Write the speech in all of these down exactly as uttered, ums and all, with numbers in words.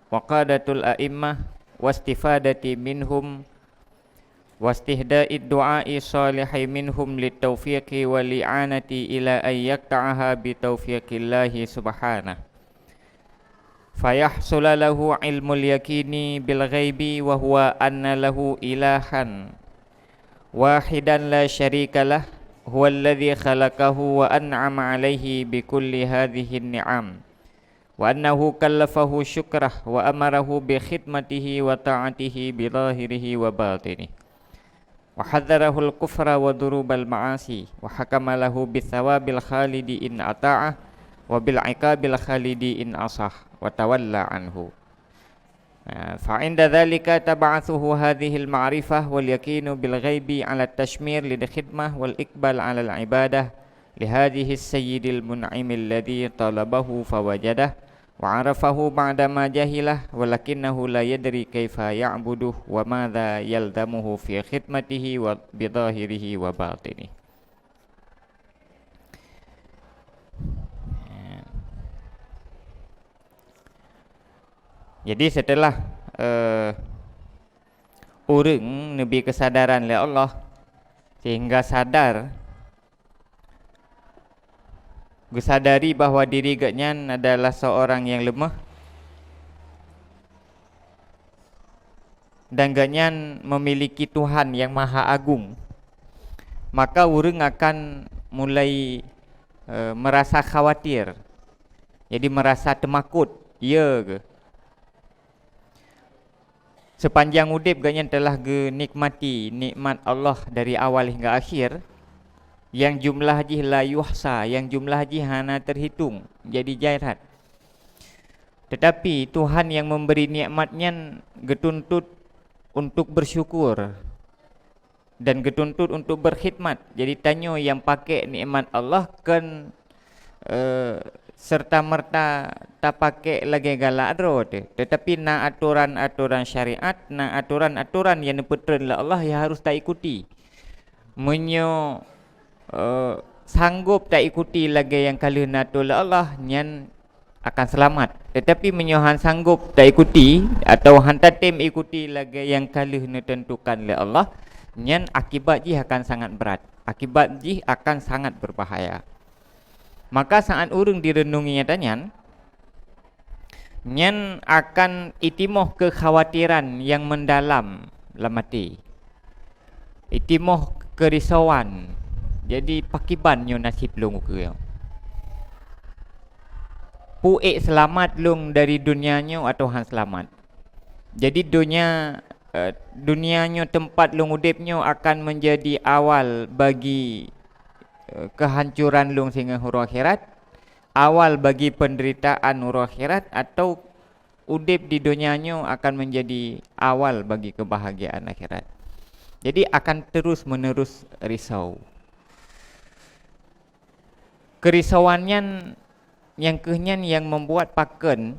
وقادة الأئمة واستفادة منهم واستهداء الدعاء الصالح منهم للتوفيق والإعانة إلى أن يقطعها بتوفيق الله سبحانه، فيحصل له علم اليقين بالغيب، وهو أن له إلها واحدا لا شريك له، هو الذي خلقه وأنعم عليه بكل هذه النعم، وأنه كلفه شكره وأمره بخدمته وطاعته بظاهره وباطنه، وحذره الكفر وذنوب المعاصي، وحكم له بالثواب الخالد إن أطاعه، وبالعقاب الخالد إن عصاه، وتولى عنه. فعند ذلك تبعثه هذه المعرفة واليقين بالغيب على التشمير للخدمة والإقبال على العبادة لهذه السيد المنعم الذي طلبه فوجده، وعرفه بعدما جهله، ولكنه لا يدري كيف يعبده وماذا يلزمه في خدمته بظاهره وباطنه. Jadi, setelah, eh, ureuëng neubi keusadaran lé Allah, sehingga sadar, geusadari bahwa diri geuhnyan adalah seorang yang lemah, dan geuhnyan memiliki Tuhan yang Maha Agung, maka ureuëng akan mulai, eh, merasa khawatir, jadi merasa teumakot, ya ke? Sepanjang udeb geuhnyan telah geunikmati nikmat Allah dari awal hingga akhir, yang jumlah jih la yuhsa, yang jumlah jih hana terhitung, jadi jai that. Tetapi Tuhan yang memberi nikmat nyan geutuntut untuk bersyukur dan geutuntut untuk berkhidmat. Jadi, tanyoe nyang pakék nikmat Allah kon, eh, serta-merta tapakék lagée galak droe teuh, tetapi na atoran-atoran syariat, na atoran-atoran nyang neupeutreun lé Allah nyang harôh taikuti. Meunyoe, eh, sanggob taikuti lagée nyang ka lheueh na atoe lé Allah, nyan akan seulamat. Tetapi meunyoe han sanggob taikuti atawa han tatem ikuti lagée nyang ka lheueh neuteuntukan lé Allah, nyan akibat jih akan sangat brat, akibat jih akan sangat beubahaya. Maka saát ureuëng direunungi nyata nyan, nyan akan itimoh kekhawatiran nyang meudalam lam até. Itimoh keurisauan. Jadi, pakiban nyoe naseb lôn ukeue? Peue ék seulamat lôn dari donya nyoe atawa han seulamat? Jadi, donya, eh, donya nyoe, teumpat lôn udeb nyoe, akan meunjadi awal bagi, eh, keuhancoran lôn singoh uroe akhirat, awal bagi peundeuritaan uroe akhirat, atawa udeb di donya nyoe akan meunjadi awal bagi keubahgiaan akhirat. Jadi, akan terus-menerus risau. Keurisauan nyan, nyang kheueh nyan nyang membuat pakon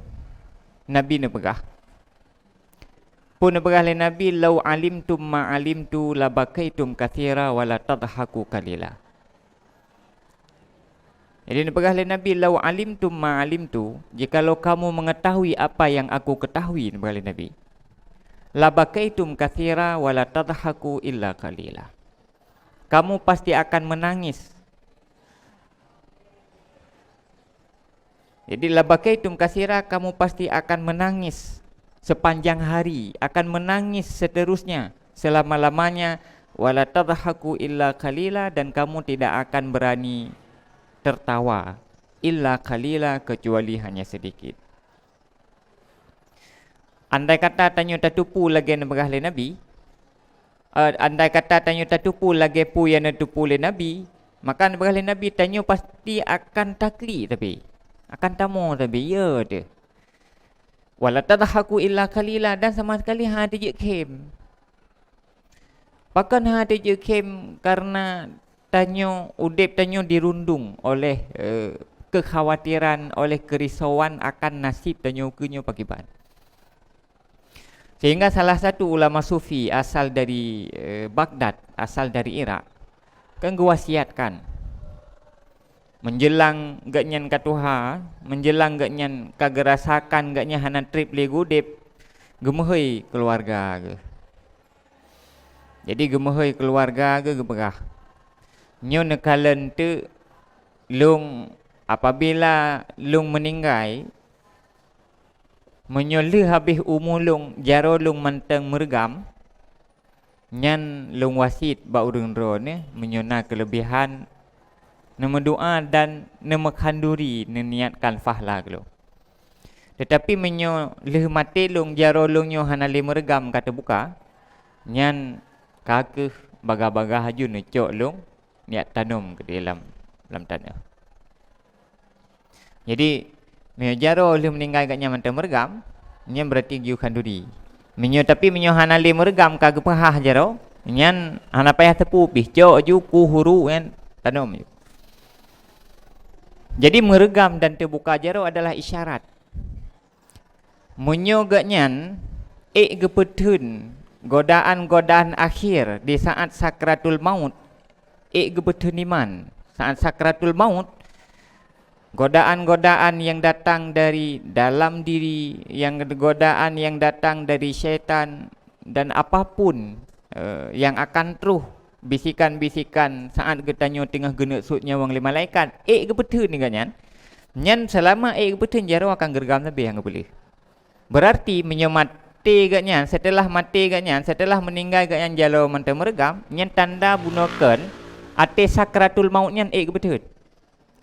Nabi neupeugah. Peue neupeugah lé Nabi, "Lau alimtum ma alimtu labakaitum katsira wa la tadhaku qalila." Jadi, neupeugah lé Nabi, "Lau alimtum ma alimtu," jikalau kamu mengetahui apa yang aku ketahui, neupeugah lé Nabi, "labakaitum katsira wa la tadhaku illa qalila." Kamu pasti akan menangis. Jadi, "Labakaitum katsira," kamu pasti akan menangis sepanjang hari, akan menangis seterusnya, selama-lamanya, "wa la tadhaku illa qalila," dan kamu tidak akan berani tertawa, "illa qalila," kecuali hanya sedikit. Andai kata tanyoe tateupeue lagée neupeugah lé Nabi, eh, andai kata tanyoe tateupeue lagée peue nyang neuteupeue lé Nabi, maka neupeugah lé Nabi, tanyoe pasti akan taklik tapi, akan tamoe tapi, ya teuh. "Wa la tadhaku illa qalila," dan sama sekali hana teujeuet khém. Pakon hana teujeuet khém? Karena tanyoe, udeb tanyoe dirundung oleh, eh, kekhawatiran, oleh keurisauan akan naseb tanyoe ukeue nyoe pakiban. Sehingga salah satu ulama sufi asal dari, eh, Baghdad, asal dari Irak, kan geuwasiatkan, Meunjeulang geuhnyan ka tuha, meunjeulang geuhnyan ka geurasakan geuhnyan hana treb lé geuudeb, geumeuhôi keuluwarga geuh. Jadi geumeuhôi keuluwarga geuh geupeugah, "Nyoe neukalon teuk lôn, apabila lôn meuninggai, meunyoe lheueh habéh umu lôn, jaroe lôn mantong meureugam, nyan lôn wasiet bak ureuëng droeneuh, meunyoe na keuleubihan, neumeudoá dan neumeukhanduri neuniatkan fahla keu lôn. Teutapi meunyoe lheueh maté lôn, jaroe lôn nyoe hana lé meureugam ka teubuka, nyan ka kheueh bagah-bagah laju neucok lôn, neujak tanom keu di lam, lam tanoh." Jadi, meunyoe jaroe lheueh meuninggai geuhnyan mantong meureugam, nyan beurati geuyue khanduri. Meunyoe, tapi meunyoe hana lé meureugam ka geupeuhah jaroe, nyan hana payah teupeu pih, cok ju ku huru nyan tanom ju. Jadi, meureugam dan teubuka jaroe adalah isyarat. Meunyoe geuhnyan ék geupeutheun godaan-godaan akhé di saát sakratul maut, ék geupeutheun iman. Saát sakratul maut, godaan-godaan nyang datang dari dalam diri, nyang, godaan nyang datang dari syaitan, dan apapun, eh, nyang akan troh, bisikan-bisikan saát geutanyoe teungoh geuneuk sot nyawöng lé malaikat, ék geupeutheun geuhnyan. Nyan, seulama ék geupeutheun, jaroe akan geureugam sabe nyang geupeuleueh. Beurati meunyoe maté geuhnyan, seuteulah maté geuhnyan, seuteulah meuninggai geuhnyan jaroe mantong meureugam, nyan tanda bunoe kheun até sakratul maut nyan ék geupeutheun.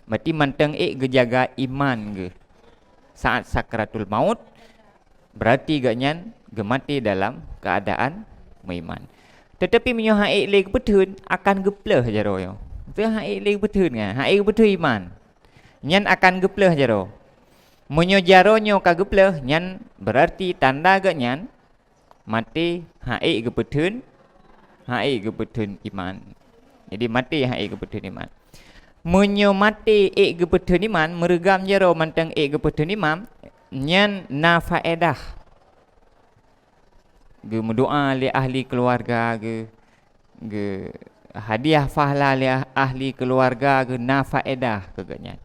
Beurati mantong ék geujaga iman geuh. Saát sakratul maut, beurati geuhnyan geumaté dalam keuadaan meuiman. Teutapi meunyoe han ék lé geupeutheun, akan geupleueh jaroe nyoe. Beutôi han ék lé geupeutheun kan? Han ék geupeutheun iman. Nyan akan geupleueh jaroe. Meunyoe jaroe nyoe ka geupleueh, nyan beurati tanda geuhnyan maté han ék geupeutheun, han ék geupeutheun iman. Jadi, maté han ék geupeutheun iman. Meunyoe maté ék geupeutheun iman, meureugam jaroe mantong ék geupeutheun iman, nyan na faédah. Geumeudoá lé ahli keuluwarga geuh, geu-, hadiah fahla lé ah-, ahli keuluwarga geuh na faédah keu geuhnyan.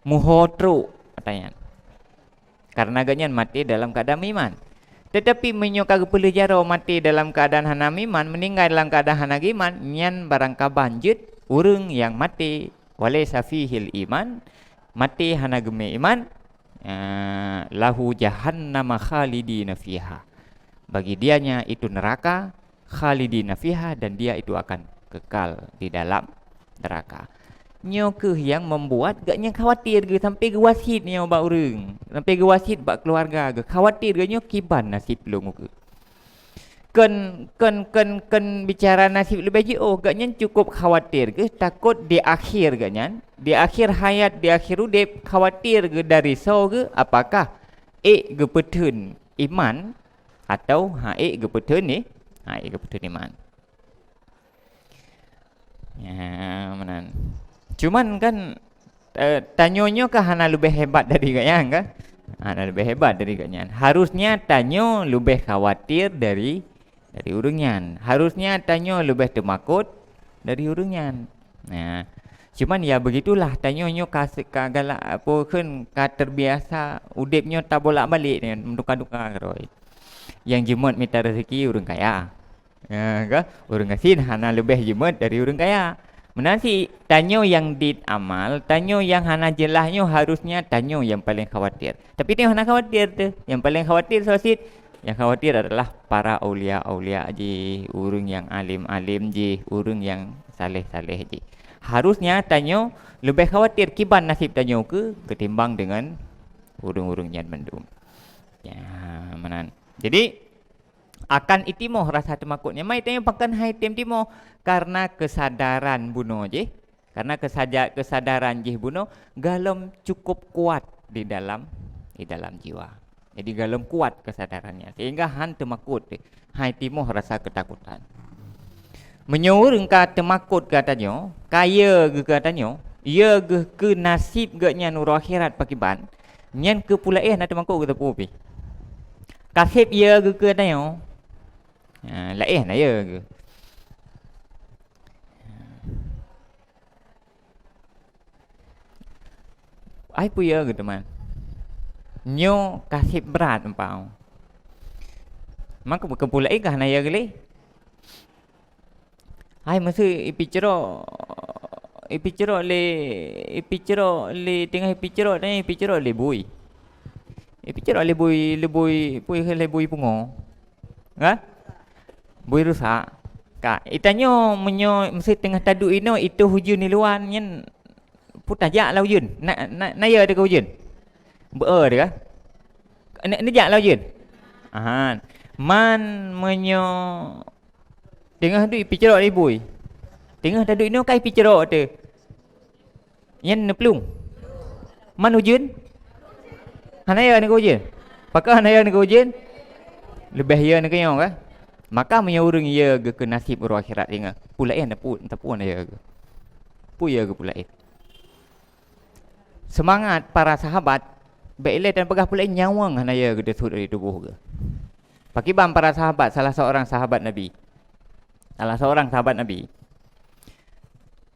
Meuho trok ata nyan. Karena geuhnyan maté dalam keuadaan meuiman. Teutapi meunyoe ka geupeuleueh jaroe maté dalam keuadaan hana meuiman, meuninggai dalam keuadaan hana geuiman, nyan barangkaban jeuet ureuëng nyang maté walaisa fihil iman, maté hana geumeuiman, eh, lahu jahannama khalidina fiha. Bagi dianya itu neraka, khalidina fiha, dan dia itu akan kekal di dalam neraka. Nyoe kheueh nyang membuat geuhnyan khawatir geuh sampai geuwasiet nyoe bak ureuëng, sampai geuwasiet bak keuluwarga geuh, khawatir geuh nyoe kiban nasib lôn ukeue. Kon, kon, kon, kon bicara nasib leubeh jiôh, geuhnyan cukup khawatir geuh, takot di akhé geuhnyan, di akhé hayat, di akhé udeb, khawatir geuh dari soe geuh, apakah ék geupeutheun iman atawa han ék geupeutheun ni, han ék geupeutheun iman. Ya, meunan. Cuman kan, eh, tanyoe nyoe kan hana leubeh hebat dari geuhnyan kan? Hana leubeh hebat dari geuhnyan. Harusnya tanyoe leubeh khawatir dari, dari ureuëng nyan. Harusnya tanyoe leubeh teumakot dari ureuëng nyan. Nah, cuman ya begitulah, tanyoe nyoe ka se-, ka galak, apa kheun, ka terbiasa udeb nyoe tabolak-balik nyoe, meutuka-tuka keudroe. Nyang jeuet mita rezeki ureuëng kaya. Ya, ka? Ureuëng gasien hana leubeh jeuet dari ureuëng kaya. Meunan cit, tanyoe nyang dit amal, tanyoe nyang hana jeulaih nyoe harusnya tanyoe nyang paleng khawatir. Tapi tanyoe hana khawatir teuh. Nyang paleng khawatir soe cit? Nyang khawatir adalah para aulia-aulia jih, ureuëng nyang alem-alem jih, ureuëng nyang saleh-saleh jih. Harusnya tanyoe leubeh khawatir kiban nasib tanyoe keu-, ketimbang deungon ureuëng-ureuëng nyan mandum. Ya, meunan. Jadi, akan itimoh rasa teumakot nyan. Mai tanyoe pakon hai tem timoh? Karena keusadaran bunoe jih. Karena keusaja-, keusadaran jih bunoe golom cukup kuat di dalam, di dalam jiwa. Jadi golom kuat keusadaran nyan sehingga han teumakot, han timoh rasa keutakutan. Meunyoe ureuëng ka teumakot keu ata nyoe, ka yö geuh keu ata nyoe, yö geuh keu nasib geuhnyan uroe akhirat pakriban, nyan keupeue laén na teumakot keu teupeu pih. Ka seb yö geuh keu ata nyoe. Ha, laén na yö geuh. Ai peue ya geuteman? Nyoe ka seb brat empau. Maka bukan pula ikah na ya geuleh. Hai meusu ipicrok, ipicrok lé, ipicrok lé, teungoh ipicrok, teungoh ipicrok lé bui. Ipicrok lé bui, lé bui, peue lé bui pungo. Kan? Bui rusak. Ka, itanyoe meunyoe meusu teungoh taduek inoe, itu ujeuen di luwa nyan, peue tajak lam ujeuen. Na, na, na ya teuka ujeuen. Beu teuka. Ni, ni jak lam ujeuen. Ahan. Man meunyoe teungoh duek picrok lé bui. Teungoh taduek inoe kai picrok teuh. Nyan neuplueng. Man ujeuen? Hana ya neukeu ujeuen. Pakon hana ya neukeu ujeuen? Leubeh ya neukeu nyoe kan? Maka meunyoe ureuëng ya geukeue nasib uroe akhirat ingat. Pulaén na pu, na pu na ya geuh. Pu ya geuh pulaén. Seumangat para sahabat, bék ilée dan peugah pulaén nyawöng hana ya geuh teusut dari tuboh geuh. Pakiban para sahabat, salah seorang sahabat Nabi. Salah seorang sahabat Nabi.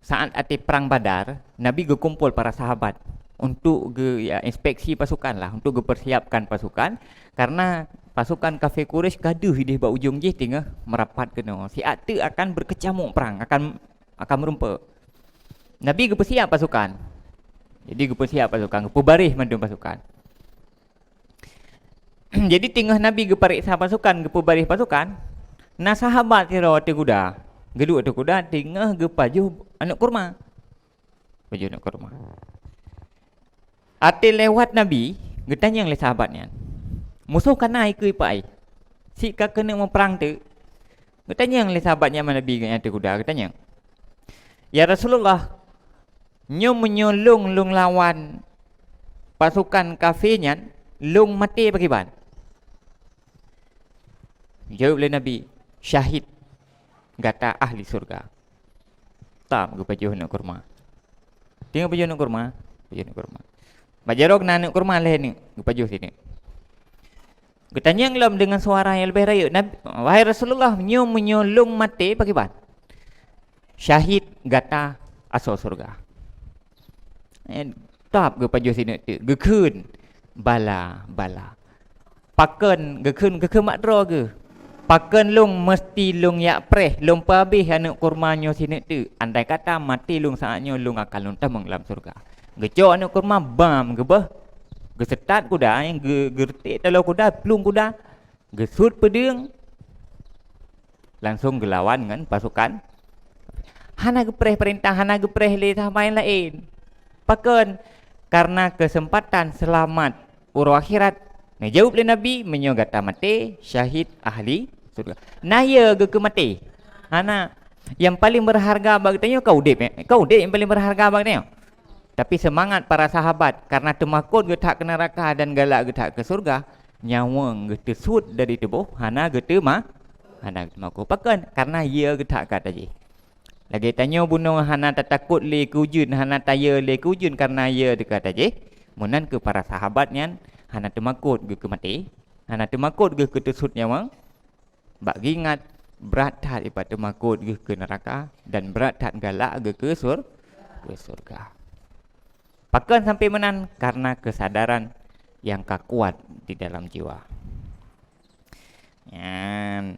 Saat até perang Badar, Nabi geukumpol para sahabat untuk geu, ya, inspeksi pasukan lah, untuk geupersiapkan pasukan, karena pasukan kafé Quraisy ka deuh idéh bak ujong jih teungoh meurapat keunoe. Siat teuk akan berkecamuk perang, akan, akan meureumpok. Nabi geupeusiap pasukan. Jadi geupeusiap pasukan, geupeubareh mandum pasukan. Jadi teungoh Nabi geupareksa pasukan, geupeubareh pasukan, na sahabat sidroe ateueh kuda. Geuduek ateueh kuda teungoh geupajoh aneuëk kurma. Pajoh aneuëk kurma. Até lewat Nabi, geutanyong lé sahabat nyan, "Musoh ka na ikeue ipak ai? Sik ka keuneuk muprang teuk?" Geutanyong lé sahabat nyan bak Nabi nyang ateueh kuda, geutanyong, "Ya Rasulullah, nyoe meunyoe lôn, lôn lawan pasukan kafé nyan, lôn maté pakriban?" Jaweueb lé Nabi, "Syahid gata ahli syurga." Tam geupajoh aneuëk kurma. Teungoh pajoh aneuëk kurma, pajoh aneuëk kurma. Bak jaroe na aneuëk kurma lhée aneuëk, geupajoh sineuk. Geutanyong lom deungon suara nyang leubeh rayeuk, "Nab-, wahai Rasulullah, nyoe meunyoe lôn maté pakriban?" "Syahid gata asoe syurga." Eh, tap geupajoh sineuk teuk, geukheun, "Bala, bala." Pakon geukheun, geukheun mak droe geuh. "Pakon lôn meusti lôn jak preh, lôn peuhabéh aneuëk kurma nyoe sineuk teuk? Andai kata maté lôn saát nyoe, lôn akan lôn tamong lam syurga." Geucok aneuëk kurma, bam, geubeuh, geuseutat kuda, eh, geu-, geureutèk taloe kuda, plueng kuda, geusut peudeueng, langsong geulawan ngon pasukan. Hana geupreh peurintah, hana geupreh lé sahabat nyang laén. Pakon? Karena keuseumpatan seulamat uroe akhirat. Neujaweueb lé Nabi, "Meunyoe gata maté, syahid ahli syurga." Na ya geukeue maté? Hana. Nyang paleng beureuharga bak geutanyoe ka udeb, eh? Ka udeb nyang paleng beureuharga bak geutanyoe. Tapi seumangat para sahabat, karena teumakot geuh that keu neuraka dan galak geuh that keu syurga, nyawöng geuh teusut dari tuboh, hana geuteuma-, hana geuteumakot. Pakon? Karena ya geuh that ka tajih. Lagée tanyoe bunoe hana tatakot lé keu ujeuen, hana taya lé keu ujeuen karena ya teuka tajih, meunan keu para sahabat nyan hana teumakot geuh keu maté, hana teumakot geuh keu teusut nyawöng, bak geuingat brat that ipat teumakot geuh keu neuraka dan brat that galak geuh keu sur-, keu syurga. Pakon sampai meunan? Karena kesadaran yang ka kuat di dalam jiwa. Nyan.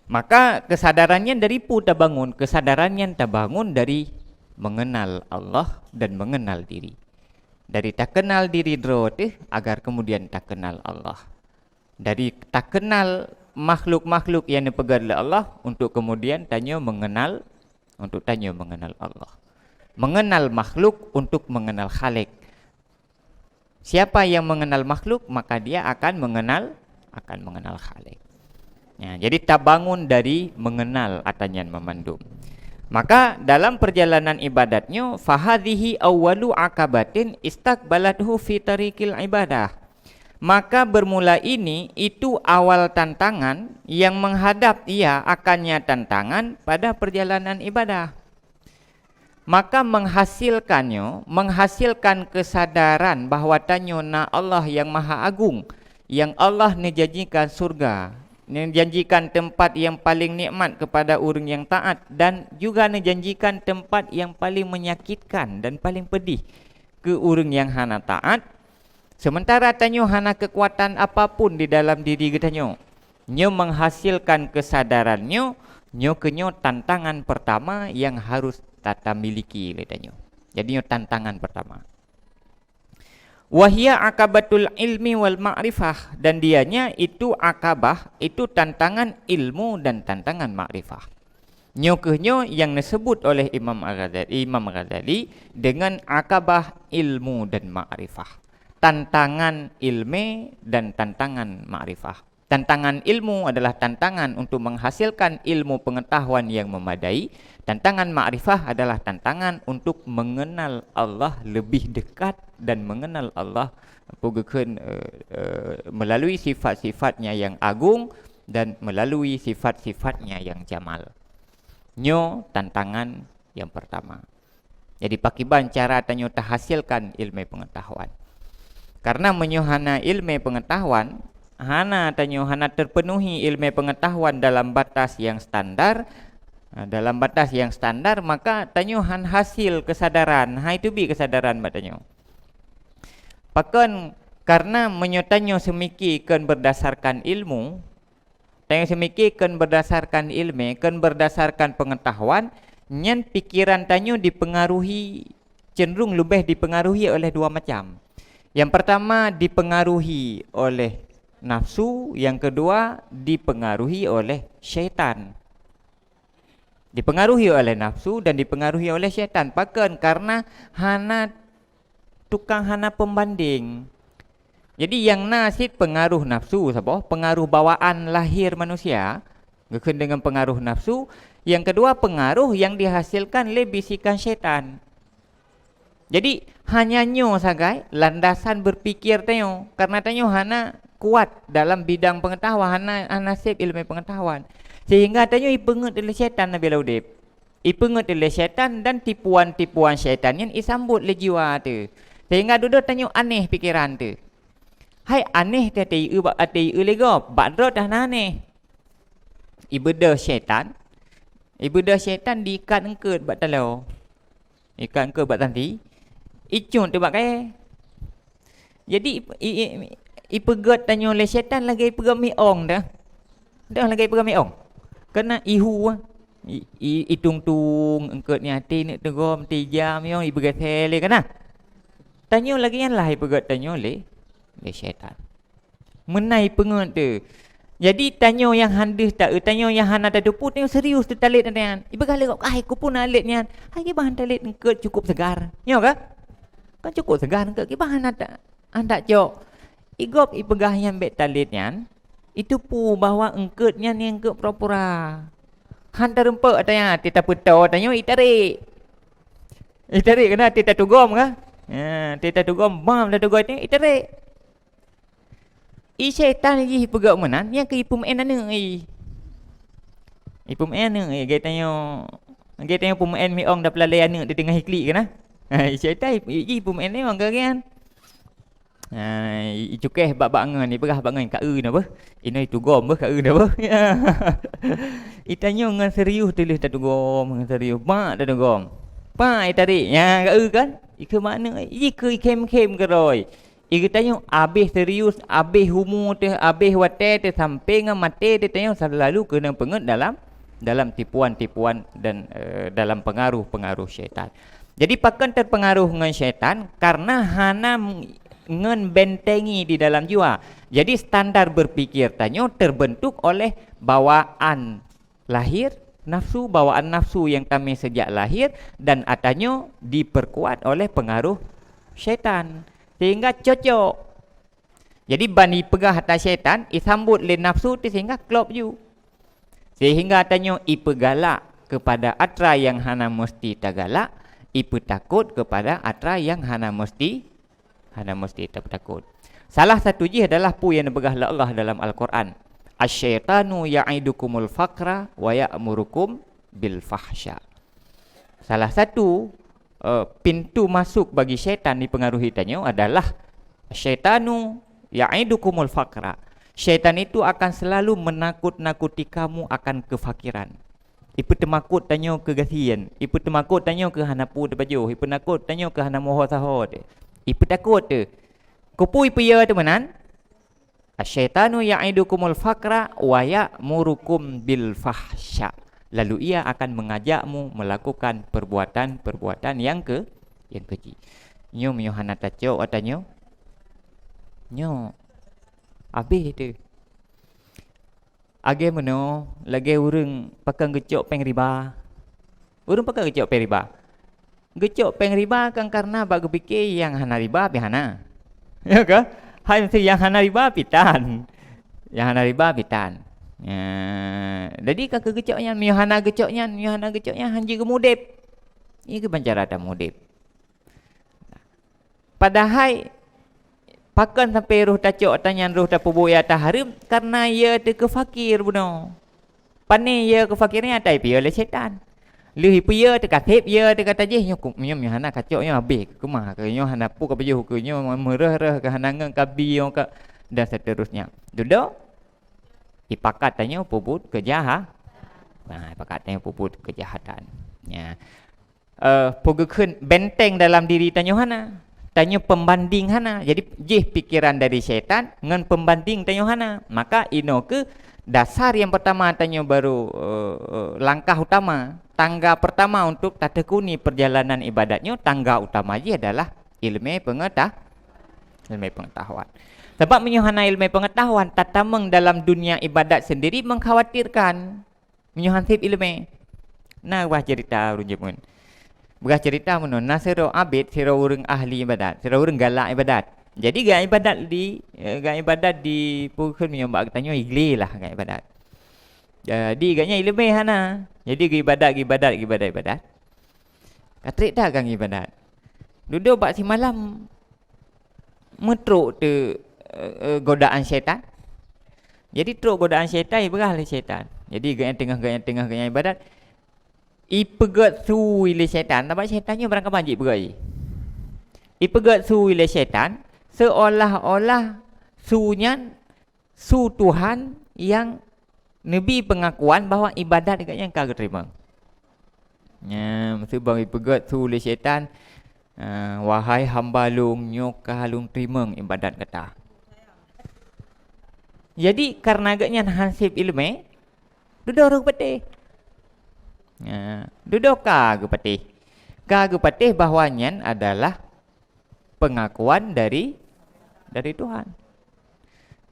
Maka kesadaran nyan dari peue tabangun? Kesadaran nyan tabangun dari mengenal Allah dan mengenal diri. Dari takenal diri droe teuh agar kemudian takenal Allah. Dari takenal makhluk-makhluk nyang neupeugét lé Allah untuk kemudian tanyoe mengenal, untuk tanyoe mengenal Allah. Mengenal makhluk untuk mengenal Khalik. Siapa yang mengenal makhluk, maka dia akan mengenal, akan mengenal Khalik. Ya, jadi tabangun dari mengenal ata nyan meumandum. Maka dalam perjalanan ibadat nyoe, "Fahadhihi awwalu akabatin istaqbalathu fi tariqil ibadah." Maka bermula ini, itu awal tantangan yang menghadap ia akannya tantangan pada perjalanan ibadah. Maka menghasilkan nyoe, menghasilkan kesadaran bahwa tanyoe na Allah yang Maha Agung, yang Allah neujanjikan syurga, neujanjikan teumpat yang paling nikmat kepada ureuëng nyang taát, dan juga neujanjikan teumpat yang paling menyakitkan dan paling pedih keu ureuëng nyang hana taát, sementara tanyoe hana keukuatan apapun di dalam diri geutanyoe. Nyoe menghasilkan kesadaran nyoe, nyoe keunyoe tantangan pertama yang harus tatamiliki lé tanyoe. Jadi nyoe tantangan pertama. Wahia akabatul ilmi wal ma'rifah, dan dianya itu akabah, itu tantangan ilmu dan tantangan makrifah. Nyoe kheueh nyoe yang disebut oleh Imam Al-Ghazali, Imam Ghazali dengan akabah ilmu dan makrifah. Tantangan ilmu dan tantangan makrifah. Tantangan ilmu adalah tantangan untuk menghasilkan ilmu pengetahuan yang memadai. Tantangan makrifah adalah tantangan untuk mengenal Allah lebih dekat dan mengenal Allah, apa geukheun, eh, eh, melalui sifat-sifatnya yang agung dan melalui sifat-sifatnya yang jamal. Nyoe tantangan yang pertama. Jadi, pakiban cara tanyoe tahasilkan ilmu pengetahuan? Karena meunyoe hana ilmu pengetahuan, hana tanyoe, hana terpenuhi ilmu pengetahuan dalam batas yang standar, nah, dalam batas yang standar, maka tanyoe han hasil kesadaran, hai teubiet kesadaran bak tanyoe. Pakon? Karena meunyoe tanyoe seumike kon berdasarkan ilmu, tanyoe seumike kon berdasarkan ilmu, kon berdasarkan pengetahuan, nyan pikiran tanyoe dipengaruhi, cenderung leubeh dipengaruhi oleh dua macam. Yang pertama dipengaruhi oleh nafsu, yang kedua dipengaruhi oleh syaitan. Dipengaruhi oleh nafsu dan dipengaruhi oleh syaitan. Pakon? Karena hana tukang, hana pembanding. Jadi, nyang na cit pengaruh nafsu saboh, pengaruh bawaan lahir manusia, geukheun deungon pengaruh nafsu. Yang kedua, pengaruh yang dihasilkan lé bisikan syaitan. Jadi, hanya nyoe sagai landasan berpikir tanyoe, karena tanyoe hana kuat dalam bidang pengetahuan, hana, hana seb ilmu pengetahuan. Sehingga tanyoe ipeungeut lé syaitan na bila udeb. Ipeungeut lé syaitan dan tipuan-tipuan syaitan nyan isambot lé jiwa teuh. Sehingga dudoe tanyoe aneh pikeran teuh. Hai aneh teuh até ié bak até ié lé gob, bak droe teuh hana aneh. Ibeudôh syaitan, ibeudôh syaitan diikat eungkôt bak taloe. Ikat eungkôt bak tanti, icot teuh bak kayée. Jadi, i, i, i, ipeugét tanyoe lé syaitan lagée ipeugét miong dah. Dah lagée ipeugét miong. Keunan ihu, i, i, itung-tung eungkôt nyan, até neuk teugom, até ija miong, ibeugét lé keunan. Tanyoe lagée nyan lah ipeugét tanyoe lé, lé syaitan. Meunan ipeungeut teuh. Jadi, tanyoe nyang han deuh taeu, tanyoe nyang hana tateupeue, tanyoe serius teuh talét nyan. Ipeugah lé gob, "Ai, keupeue na lét nyan? Hai, kiban talét eungkôt cukup segar." Nyoe ka? Kan cukup segar eungkôt, kiban hana ta-, hana cok. Igob ipeugah nyan bék talét nyan, iteupeue bahwa eungkôt nyan eungkôt pura-pura. Han tarumpok tanyoe, até tapeutoe tanyoe itarek. Itarek keunan até tatugom ka? Ha, até tatugom, bam tatugom tanyoe itarek. I syaitan jih ipeugét meunan, nyang keu ipeumeu'en aneuëk jih. Ipeumeu'en aneuëk jih, lagée tanyoe, lagée tanyoe peumeu'en miong dan peulalée aneuëk di teungoh iklik keunan. Ha, i syaitan i, i, ipeumeu'en miong keu geuh nyan. Ha, i, icukéh bak, bak ngon, ipeugah bak ngon, "Ka eu na beuh? Inoe itugom beuh, ka eu na beuh?" I tanyoe ngon serius tuléh tatugom, ngon serius, mak tatugom. Pak itarek, nyan ka eu kan? Ikeu makna, ikeu ikhém-khém keudroe. Ikeu tanyoe abéh serius, abéh umu teuh, abéh watée teuh, sampai ngon maté teuh tanyoe selalu keuneuk peungeut dalam, dalam tipuan-tipuan dan, eh, dalam pengaruh-pengaruh syaitan. Jadi, pakon terpengaruh ngon syaitan? Karena hana m-, ngon bentengi di dalam jiwa. Jadi, standar berpikir tanyoe terbentuk oleh bawaan lahir, nafsu, bawaan nafsu nyang tamé sejak lahir, dan ata nyoe diperkuat oleh pengaruh syaitan, sehingga cocok. Jadi, ban ipeugah ata syaitan, isambot lé nafsu teuh sehingga klop ju. Sehingga ata nyoe ipeugalak kepada atra nyang hana meusti tagalak, ipeutakot kepada atra nyang hana meusti hana meusti tapeutakot. Salah satu jih adalah peue nyang neupeugah lé Allah dalam Al-Quran, "Asyaitanu ya'idukumul faqra wa ya'murukum bil fahsya." Salah satu, eh, pintu masuk bagi syaitan dipengaruhi tanyoe adalah, "Asyaitanu ya'idukumul faqra." Syaitan itu akan selalu menakut-nakuti kamu akan kefakiran. Ipeuteumakot tanyoe keu gasien, ipeuteumakot tanyoe keu hana peue teupajoh, ipeuteumakot tanyoe keu hana meuho saho teuh. Ipeutakot teuh. Keupeue ipeuyue teuh meunan? "Asyaitanu ya'idukumul faqra wa ya'murukum bil fahsya." Lalu ia akan mengajakmu melakukan perbuatan-perbuatan yang ke-, yang keji. Nyoe meunyoe hana tacok ata nyoe, nyoe habéh teuh. Lagée meunoe, lagée ureuëng pakon geucok péng riba. Ureuëng pakon geucok péng riba? Geucok péng riba kan karena bak geupike nyang hana riba pih hana. Ya kan? Hai meusti nyang hana riba pih tan. Nyang hana riba pih tan. Ya, jadi ka keu geucok nyan, meunyoe hana geucok nyan, meunyoe hana geucok nyan, han jeuet geumudeb. Ini keuban cara tameudeb. Padahai pakon sampai roh tacok ata nyan, roh tapeubuet nyang hareuem, karena ya teuh keu fakir bunoe. Pane ya keu fakir nyan, ata ipiye lé setan. Lheueh ipiye teuh kaseb, ya teuh ka tajih, nyoe ku-, nyoe, nyoe hana kacok, nyoe habéh keu keumah, keu nyoe hana peue ka pajoh, keu nyoe meureuh-reuh, keu hana ngon kabi, nyoe ka, dan seterusnya. Dudoe, ipakat tanyoe peubuet keujaha-, nah, ipakat tanyoe peubuet keujahatan. Ya. Eh, peue geukheun benteng dalam diri tanyoe hana. Tanyoe peumbanding hana. Jadi, jih pikeran dari syaitan ngon peumbanding tanyoe hana. Maka, inoe keuh dasar nyang peurtama tanyoe baru, eh, eh, langkah utama, tangga peurtama untuk tateukuni peurjalanan ibadat nyoe, tangga utama jih adalah ilmé peungeutah-, ilmé peungeutahuan. Sabab meunyoe hana ilmé peungeutahuan, tatamong dalam dunia ibadat sendiri mengkhawatirkan. Meunyoe han seb ileumé, na bah ceurita ureuëng jameun. Bah ceurita meunoe, na sidroe abét, sidroe ureuëng ahli iébadat, sidroe ureuëng galak iébadat. Jadi geuiébadat di, eh, geuiébadat di, peue kheun meunyoe bak geutanyoe, iglé lah geuiébadat. Jadi gobnyan ileumé hana. Jadi geuiébadat, geuiébadat, geuiébadat, iébadat. Ka trép that geuiébadat. Dudoe bak simalam meutrok teuh, eh, eh, godaan syaitan. Jadi trok godaan syaitan, ipeugah lé syaitan. Jadi gobnyan teungoh, gobnyan teungoh, gobnyan iébadat, ipeugét su lé syaitan. Sabab syaitan nyoe barangkaban jih ipeugét. Ipeugét su lé syaitan, seolah-olah su nyan su Tuhan nyang neubi peungakuan bahwa iébadat gobnyan ka geuteurimong. Nyan, meuseubang ipeugét su lé syaitan, eh, "Wahai hamba lôn, nyoe ka lôn teurimong iébadat gata." Jadi, kareuna gobnyan han seb ileumé, dudoe roh geupatéh. Nyan, dudoe ka geupatéh. Ka geupatéh bahwa nyan adalah peungakuan dari, dari Tuhan.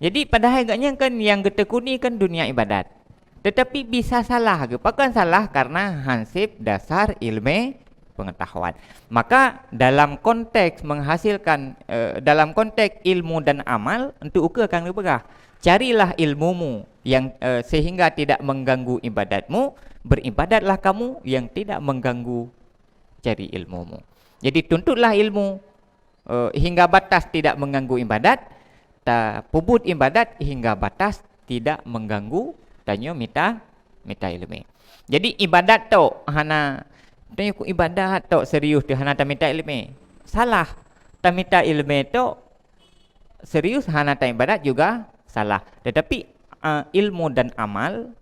Jadi, padahai gobnyan kan nyang geuteukuni kan dunia iébadat. Teutapi bisa salah geuh. Pakon salah? Kareuna han seb dasar ileumé peungeutahuan. Maka, dalam konteks menghasilkan, eh, dalam konteks ilmu dan amal, untuk ukeue ka neupeugah, "Carilah ilmumu yang, eh, sehingga tidak mengganggu ibadatmu, beribadatlah kamu yang tidak mengganggu cari ilmumu." Jadi, tuntutlah ilmu, eh, hingga batas tidak mengganggu iébadat, tapeubuet iébadat hingga batas tidak mengganggu tanyoe mita, mita ileumé. Jadi, iébadat tok hana, tanyoe ku iébadat tok serius teuh hana tamita ileumé, salah. Tamita ileumé tok serius hana taiébadat juga salah. Teutapi, eh, ilmu dan amal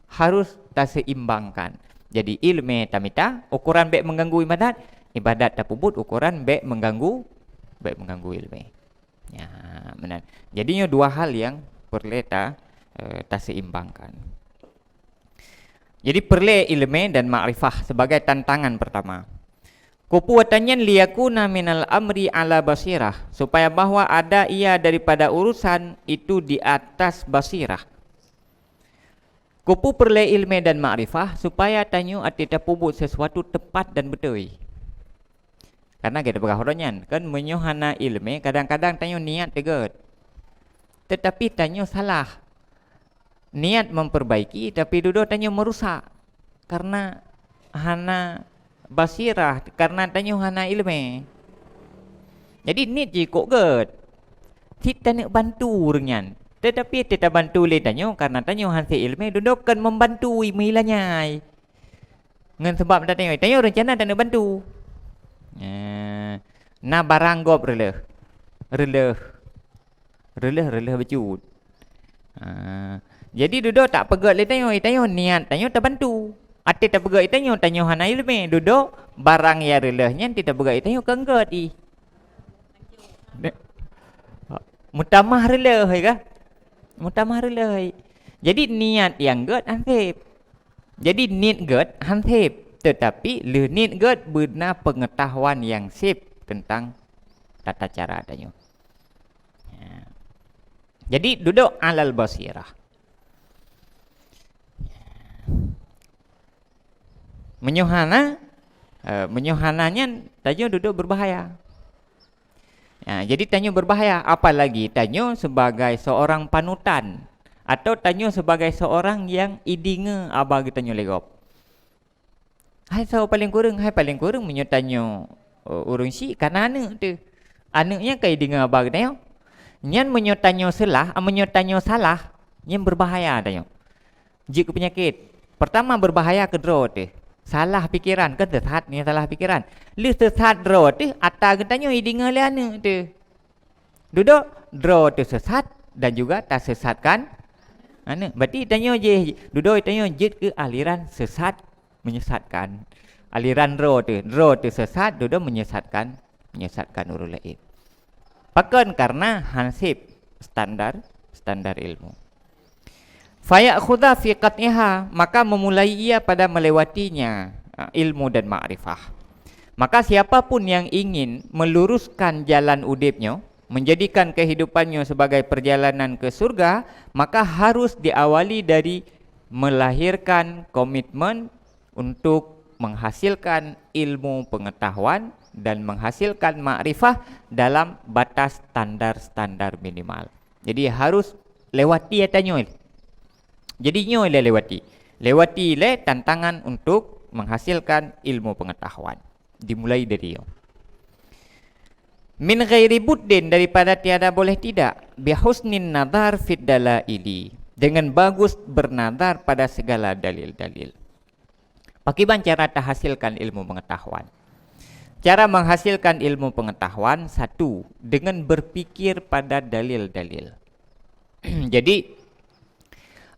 harus taseimbangkan. Jadi, ileumé tamita, ukoran bék meuganggu iébadat, iébadat tapeubuet, ukoran bék meuganggu, bék meuganggu ileumé. Ya, meunan. Jadi, nyoe dua hal nyang peureulée ta, eh, taseimbangkan. Jadi, peureulée ileumé dan makrifah sebagai tantangan peurtama. Keupeue tanyan liyakuna minal amri ala basirah, supaya bahwa ada ia daripada urusan itu di atas basirah. Keupeue peureulée ileumé dan makrifah, supaya tanyoe até tapeubuet sesuatu tepat dan beutôi. Kareuna gata peugah uroe nyan, kan meunyoe hana ileumé, kadang-kadang tanyoe niat teuh gét. Teutapi tanyoe salah. Niat memperbaiki, tapi dudoe tanyoe meurusak. Kareuna hana basirah, kareuna tanyoe hana ileumé. Jadi, niet jih kok gét. Cit taneuk bantu ureuëng nyan. Teutapi teuh tabantu lé tanyoe, kareuna tanyoe han seb ileumé, dudoe kon membantu meuilanyai. Ngon seubab tanyoe, tanyoe reuncana taneuk bantu. Eh, na barang gob reuleueh. Reuleueh. Reuleueh, reuleueh bacut. Ah, jadi dudoe tapeugét lé tanyoe, tanyoe niat tanyoe tabantu. Até tapeugét tanyoe, tanyoe hana iéleumé, dudoe barang nyang reuloh nyan até tapeugét tanyoe keu gét ih. Meutamah reuloh, hai ka? Meutamah reuloh. Jadi, niat nyang gét han sép. Jadi, niet gét han sép, teutapi lheueh niet gét beuna peungeutahuan nyang sép teuntang tata cara tanyoe. Ya. Jadi, dudoe alal basirah. Meunyoe hana, eh, meunyoe hana nyan, tanyoe dudoe beubahaya. Ya, jadi tanyoe beubahaya, apalagi tanyoe sebagai seorang panutan atau tanyoe sebagai seorang nyang ideungoe haba geutanyoe lé gob. Hai soe paleng kureueng, hai paleng kureueng meunyoe tanyoe, eh, ureuëng syiek ka na aneuëk teuh. Aneuëk nyan ka ideungoe haba geutanyoe. Nyan meunyoe tanyoe seulah, ah, meunyoe tanyoe salah, nyan beubahaya tanyoe. Jeuet keu peunyakét. Peurtama beubahaya keu droe teuh. Salah pikeran, kan seusat nyan salah pikeran. Lheueh seusat droe teuh, ata geutanyoe ideungoe lé aneuëk teuh. Dudoe droe teuh seusat dan juga taseusatkan aneuëk. Berarti tanyoe jih, dudoe tanyoe jeuet keu aliran seusat menyesatkan. Aliran droe teuh, droe teuh seusat, dudoe menyesatkan, menyesatkan ureuëng laén. Pakon? Karena han sép standar, standar ilmu. Fayakhudha fi qat'iha, maka memulai ia pada melewatinya, ah, ilmu dan makrifah. Maka siapa pun yang ingin meluruskan jalan udeb nyoe, menjadikan kehidupan nyoe sebagai perjalanan ke surga, maka harus diawali dari melahirkan komitmen untuk menghasilkan ilmu pengetahuan dan menghasilkan makrifah dalam batas standar-standar minimal. Jadi, harus lewati ata nyoe. Jadi, nyoe lé lewati. Lewati lé tantangan untuk menghasilkan ilmu pengetahuan. Dimulai dari nyoe. Min ghairi buddin, daripada tiada boleh tidak, bihusnin nazar fid dalaili, dengan bagus bernazar pada segala dalil-dalil. Pakiban cara tahasilkan ilmu pengetahuan? Cara menghasilkan ilmu pengetahuan, satu, dengan berpikir pada dalil-dalil. Jadi,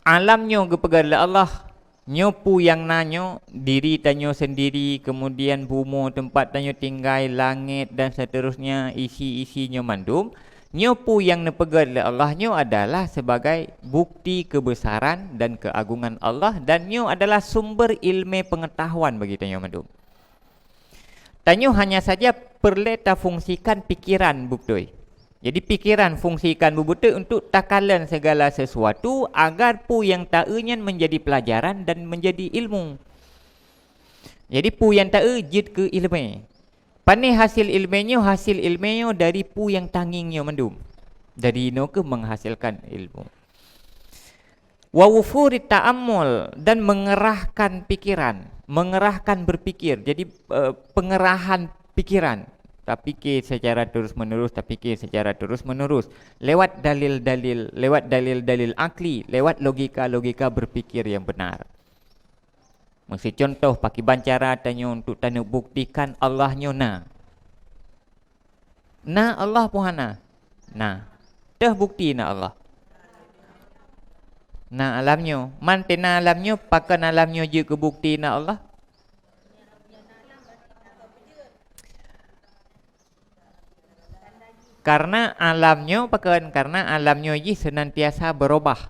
alam nyoe geupeugah lé Allah, nyoe peue nyang na nyoe, diri tanyoe sendiri, kemudian bumoe teumpat tanyoe tinggai, langét dan seterusnya, isi-isi nyoe mandum, nyoe peue nyang neupeugét lé Allah nyoe adalah sebagai bukti kebesaran dan keagungan Allah, dan nyoe adalah sumber ilmu pengetahuan bagi tanyoe mandum. Tanyoe hanya saja peureulée tafungsikan pikiran beubeutôi. Jadi, pikiran fungsikan beubeutôi untuk takalon segala sesuatu agar peue nyang taeu nyan menjadi pelajaran dan menjadi ilmu. Jadi, peue nyang taeu jeuet keu iéleumé. Pané hasil iéleumé nyoe? Hasil iéleumé nyoe dari peue nyang tangieng nyoe mandum. Dari inoe kheueh menghasilkan ilmu. Wa wufurit ta'ammul, dan mengerahkan pikiran, mengerahkan berpikir. Jadi, eh, pengerahan pikiran. Tapikir secara terus-menerus, tapikir secara terus-menerus. Lewat dalil-dalil, lewat dalil-dalil akli, lewat logika-logika berpikir yang benar. Meusicontoh, pakiban cara tanyoe untuk taneuk buktikan Allah nyoe na. Na Allah peue hana? Na. Toh bukti na Allah? Na alam nyoe. Man teuh na alam nyoe, pakon alam nyoe jeuet keu bukti na Allah? Karena alam nyoe pakon? Karena alam nyoe jih senantiasa berubah,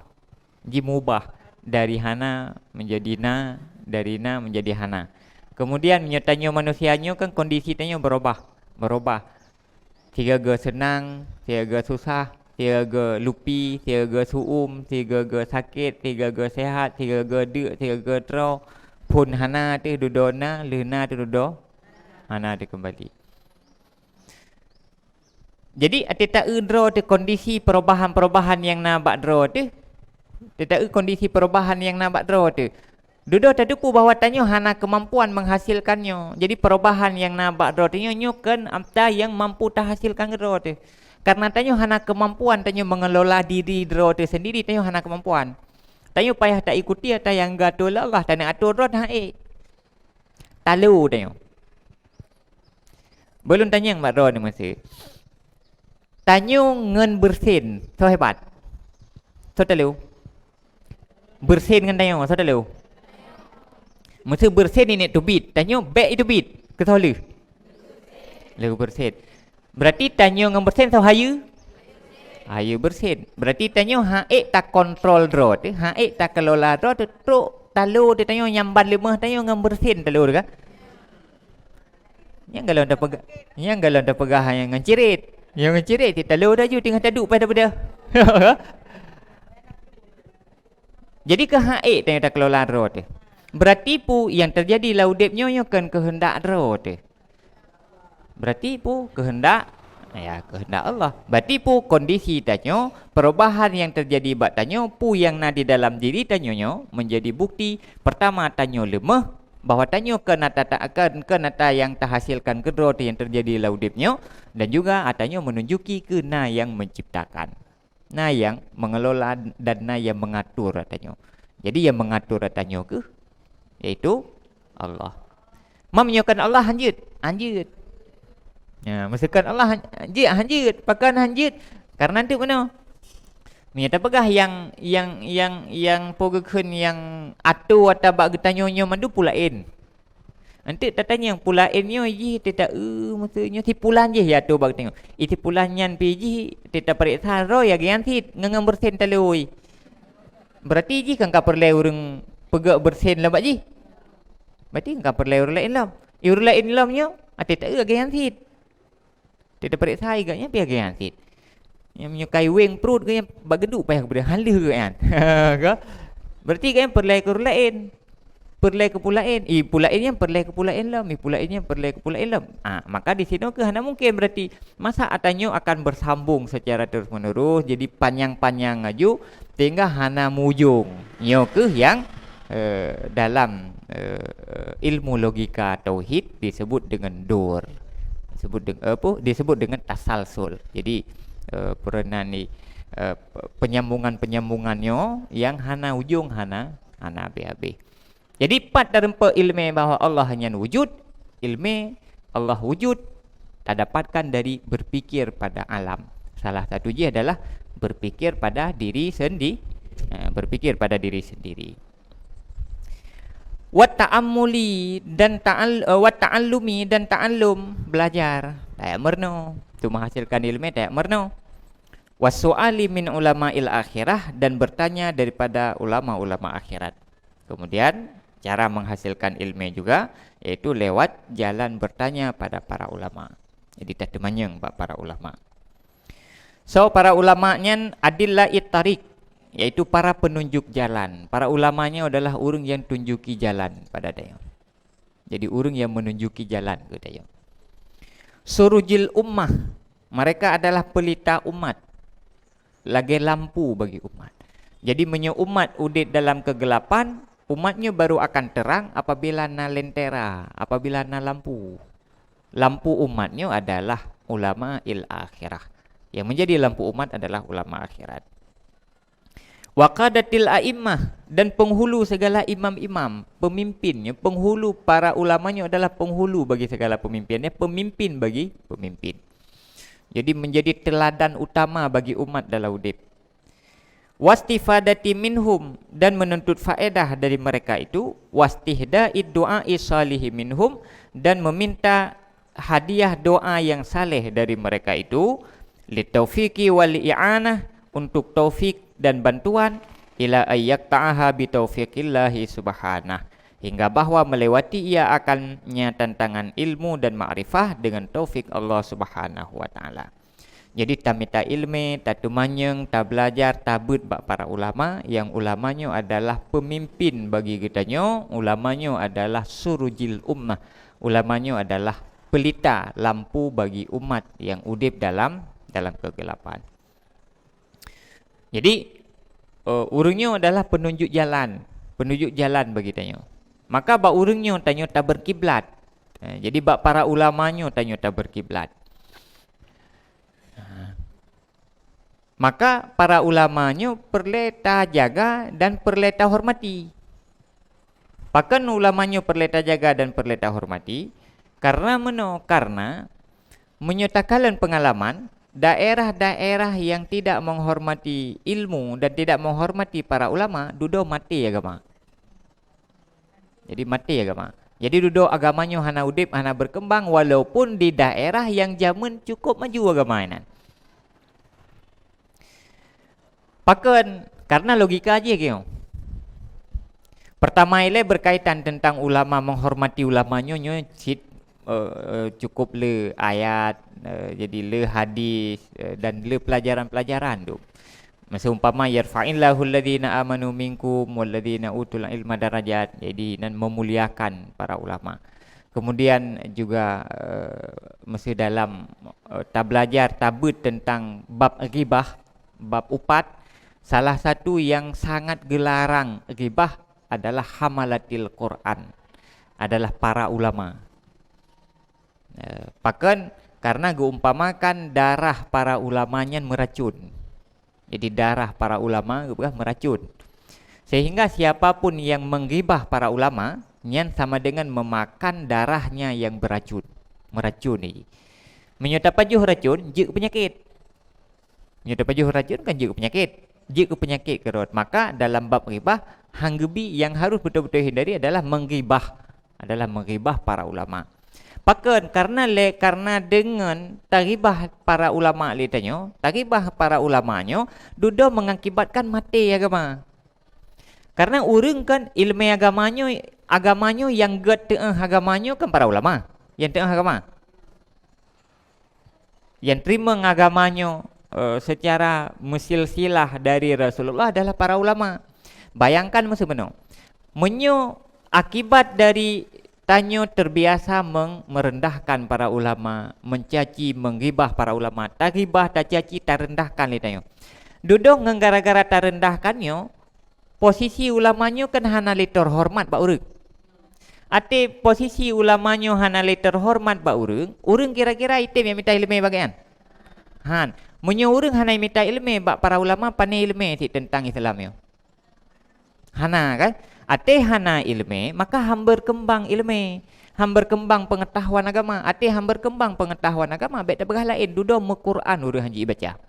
jimubah dari hana menjadi na, dari na menjadi hana. Kemudian meunyoe tanyoe manusia nyoe kan kondisi tanyoe berubah, berubah. Sigoe-goe seunang, sigoe-goe susah, sigoe-goe lupi, sigoe-goe su'um, sigoe-goe sakét, sigoe-goe sehat, sigoe-goe deuk, sigoe-goe troe. Phon hana teuh dudoe na, lheueh na teuh dudoe hana teuh keumbali. Jadi, até taeu droe teuh kondisi perubahan-perubahan nyang na bak droe teuh, até taeu kondisi perubahan nyang na bak droe teuh, dudoe tateupeue bahwa tanyoe hana keumampuan menghasilkan nyoe. Jadi, perubahan nyang na bak droe teuh nyoe, nyoe kon ata nyang mampu tahasilkan droe teuh. Karena tanyoe hana keumampuan tanyoe mengelola diri droe teuh sendiri, tanyoe hana keumampuan. Tanyoe payah taikuti ata nyang geuatoe lé Allah, taneuk atoe droe teuh han ék. Talo tanyoe. Beulôn tanyong bak droeneuh meusé. Tanyoe ngon beursén, soe hebat? Soe talo? Beursén ngon tanyoe, soe talo? Meuseu beuresen ineuk teubiet, tanyoe bék teubiet. Keu soe lheueh? Lheueh beuresen. Berarti tanyoe ngon beuresen soe hayeue? Hayeue beuresen. Berarti tanyoe han ék takontrol droe teuh, han ék takelola droe teuh, trok talo teuh tanyoe nyamban leumah tanyoe ngon beuresen talo teuh kan? Nyang galon tapeugah, nyang galon tapeugah nyang ngon cirit. Nyang ngon cirit teuh talo teuh aju teungoh taduek paih tapeugah. Jadi keu han ék tanyoe takelola droe teuh. Berarti peue nyang teujadi lam udeb nyoe, nyoe kon keuheundak droe teuh. Berarti peue keuheundak? Ya, keuheundak Allah. Berarti peue kondisi tanyoe, perubahan nyang teujadi bak tanyoe, peue nyang na di dalam diri tanyoe nyoe menjadi bukti, pertama, tanyoe leumah, bahwa tanyoe kon ata, kon, kon ata nyang tahasilkan keudroe teuh nyang teujadi lam udeb nyoe, dan juga ata nyoe menunjuki keu na nyang menciptakan. Na nyang mengelola dan na nyang mengatur ata nyoe. Jadi nyang mengatur ata nyoe keuh, yaitu Allah. Meunyoe kon Allah han jeuet, han jeuet. Ya, meuseu kon Allah han jeuet, han jeuet. Pakon han jeuet? Karena teuk meunoe. Meunyoe tapeugah nyang, nyang, nyang, nyang po geukheun nyang ato ata bak geutanyoe nyoe mandum peue laén. Eunteuk tatanyong peue laén nyoe jih teuta-eu, meuseu nyoe si pulan jih ya tu bak tanyoe. I si pulan nyan pi jih teuta pareksa roh ya gian sit ngon beuresen taloi. Berarti jih kan ka peureulée ureuëng peugok beuresen lom bak jih. Berarti kan ka peureulée ureuëng laén lom. I ureuëng laén lom nyoe até ta-eu gian sit. Teuta pareksa i gobnyan pih lagée nyan cit. Nyang meunyoe kai weng pruet gobnyan bak geuduek payah keubeudoh han lheueh gobnyan. Ka? Berarti gobnyan peureulée keu ureuëng laén. Peureulée keu peue laén. I peue laén nyan peureulée keu peue laén lom. I peue laén nyan peureulée keu peue laén lom. Ah, maka di sinoe keuh hana mungken berarti. Masa ata nyoe akan bersambung secara terus-menerus, jadi panyang-panyang laju sehingga hana mujong. Nyoe keuh nyang eh, dalam eh, ilmu logika tauhid disebut dengan dur. Disebut dengan apa? Disebut dengan tasalsul. Jadi eh, perenan ni eh, penyambungan-penyambungan nyoe yang hana ujung, hana hana habis-habis. Jadi pat tareumpok ilmu bahwa Allah nyan wujud, ilmu Allah wujud tadapatkan dari berpikir pada alam. Salah satu jih adalah berpikir pada diri sendi, eh, berpikir pada diri sendiri. Wat ta'ammuli dan ta'al-, eh, wat ta'allumi dan ta'allum, belajar. Tajak meurunoe. Untuk menghasilkan ilmu tajak meurunoe. Wasu'ali min ulama'il akhirah, dan bertanya daripada ulama-ulama akhirat. Kemudian cara menghasilkan ilmu juga yaitu lewat jalan bertanya pada para ulama. Jadi tateumanyong bak para ulama. So para ulama nyan adillait tariq, yaitu para penunjuk jalan. Para ulama nyoe adalah ureuëng yang tunjuki jalan pada tanyoe. Jadi ureuëng yang menunjuki jalan keu tanyoe. Surujil ummah, mereka adalah pelita umat. Lagée lampu bagi umat. Jadi meunyoe umat udeb dalam kegelapan, umat nyoe baru akan terang apabila na lentera, apabila na lampu. Lampu umat nyoe adalah ulama il akhirah. Yang menjadi lampu umat adalah ulama akhirat. Waqadatil a'immah, dan penghulu segala imam-imam, pemimpin nyoe, penghulu para ulama nyoe adalah penghulu bagi segala pemimpin, ya, pemimpin bagi pemimpin. Jadi menjadi teladan utama bagi umat dalam udeb. Wastifadati minhum, dan menuntut faedah dari mereka itu, wastihdaid du'ai salihi minhum, dan meminta hadiah doa yang saleh dari mereka itu, litaufiqi wal i'anah, untuk taufik dan bantuan, ila ayyaqta'aha bitaufiqillahi subhanah, hingga bahwa melewati ia akannya tantangan ilmu dan makrifah dengan taufik Allah Subhanahu wa taala. Jadi tamita ilmu, tateumanyong, tabelajar, tabeuet bak para ulama, yang ulama nyoe adalah pemimpin bagi geutanyoe, ulama nyoe adalah surujil ummah, ulama nyoe adalah pelita lampu bagi umat yang udeb dalam dalam kegelapan. Jadi eh, ureuëng nyoe adalah penunjuk jalan, penunjuk jalan bagi tanyoe. Maka bak ureuëng nyoe tanyoe taberkiblat. Eh, jadi bak para ulama nyoe tanyoe taberkiblat. Maka para ulama nyoe peureulée tajaga dan peureulée tahormati. Pakon ulama nyoe peureulée tajaga dan peureulée tahormati? Karena meunoe, karena meunyoe takalon peungalaman, daerah-daerah yang tidak menghormati ilmu dan tidak menghormati para ulama, dudoe maté agama. Jadi maté agama. Jadi dudoe agama nyoe hana udeb, hana berkembang, walaupun di daerah yang jameun cukup maju agama nyan. Pakon? Karena logika jih keu. Pertama ilée berkaitan tentang ulama, menghormati ulama nyoe, nyoe cit, eh, eh, cukup le ayat, eh, jadi le hadis, eh, dan le pelajaran-pelajaran tu. Miseu umpama, "Yarfa'illahu alladhina amanu minkum walladhina utul ilma darajat." Jadi nan memuliakan para ulama. Kemudian juga, eh, miseu dalam, eh, tabelajar, tabeuet tentang bab ghibah, bab upat, salah satu yang sangat geularang ghibah adalah hamalatil Quran, adalah para ulama. Eh, pakon? Karena geuumpamakan darah para ulama nyan meuracun. Jadi darah para ulama geupeugah meuracun. Sehingga siapa pun yang mengghibah para ulama, nyan sama dengan memakan darahnya yang beracun. Meuracun ni. Meunyoe tapajoh racun, jeuet peunyakét. Nyoe tapajoh racun kan jeuet peunyakét. Jeuet keu peunyakét keurot. Maka dalam bab ghibah, hang geubi, yang harus beutôi-beutôi hindari adalah mengghibah, adalah mengghibah para ulama. Pakon? Karena lé, karena deungon taghibah para ulama lé tanyoe, taghibah para ulama nyoe dudoe mengakibatkan maté agama. Karena ureuëng kan ileumé agama nyoe, agama nyoe nyang gét teuh agama nyoe kan para ulama. Nyang teuh agama. Nyang teurimong agama nyoe, eh, secara meusilsilah dari Rasulullah adalah para ulama. Bayangkan miseu meunoe. Meunyoe akibat dari tanyoe terbiasa meng-, merendahkan para ulama, mencaci, mengghibah para ulama, taghibah, tacaci, tarendahkan lé tanyoe. Dudoe ngon gara-gara tarendahkan nyoe, posisi ulama nyoe kan hana lé teuhoreumat bak ureuëng. Até posisi ulama nyoe hana lé teuhoreumat bak ureuëng, ureuëng kira-kira item nyang mita ileumé bak gobnyan? Han. Meunyoe ureuëng hana mita ileumé bak para ulama, pané ileumé cit teuntang Islam nyoe? Hana, kan? Até hana ileumé, maka han berkembang ileumé, han berkembang peungetahuan agama. Até han berkembang peungetahuan agama, bék tapeugah laén, dudoe meuquran ureuëng han jibaca.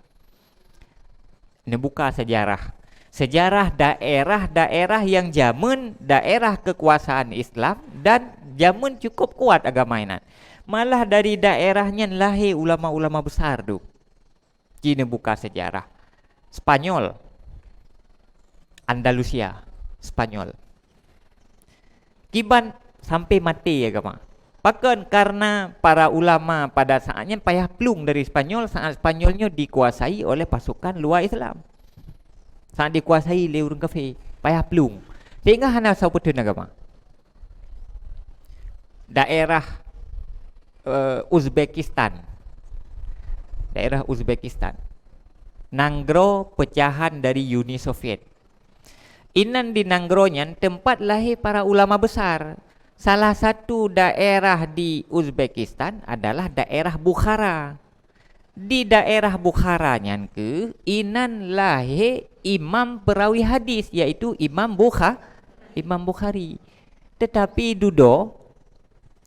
Neubuka sejarah. Sejarah daerah-daerah nyang jameun daerah kekuasaan Islam dan jameun cukup kuat agama inan. Malah dari daerah nyan lahé ulama-ulama besar tu. Ci neubuka sejarah. Spanyol. Andalusia. Spanyol. Kiban sampai maté agama. Pakon? Karena para ulama pada saat nyan payah plueng dari Spanyol, saat Spanyol nyoe dikuasai oleh pasukan luar Islam. Saat dikuasai lé ureuëng kafé, payah plueng. Sehingga hana soe peutheun agama. Daerah, eh, Uzbekistan. Daerah Uzbekistan. Nanggroe pecahan dari Uni Soviet. Inan di nanggroe nyan teumpat lahé para ulama besar. Salah satu daerah di Uzbekistan adalah daerah Bukhara. Di daerah Bukhara nyan keuh inan lahé imam peurawi hadis, yaitu Imam Bukha-, Imam Bukhari. Tetapi dudoe,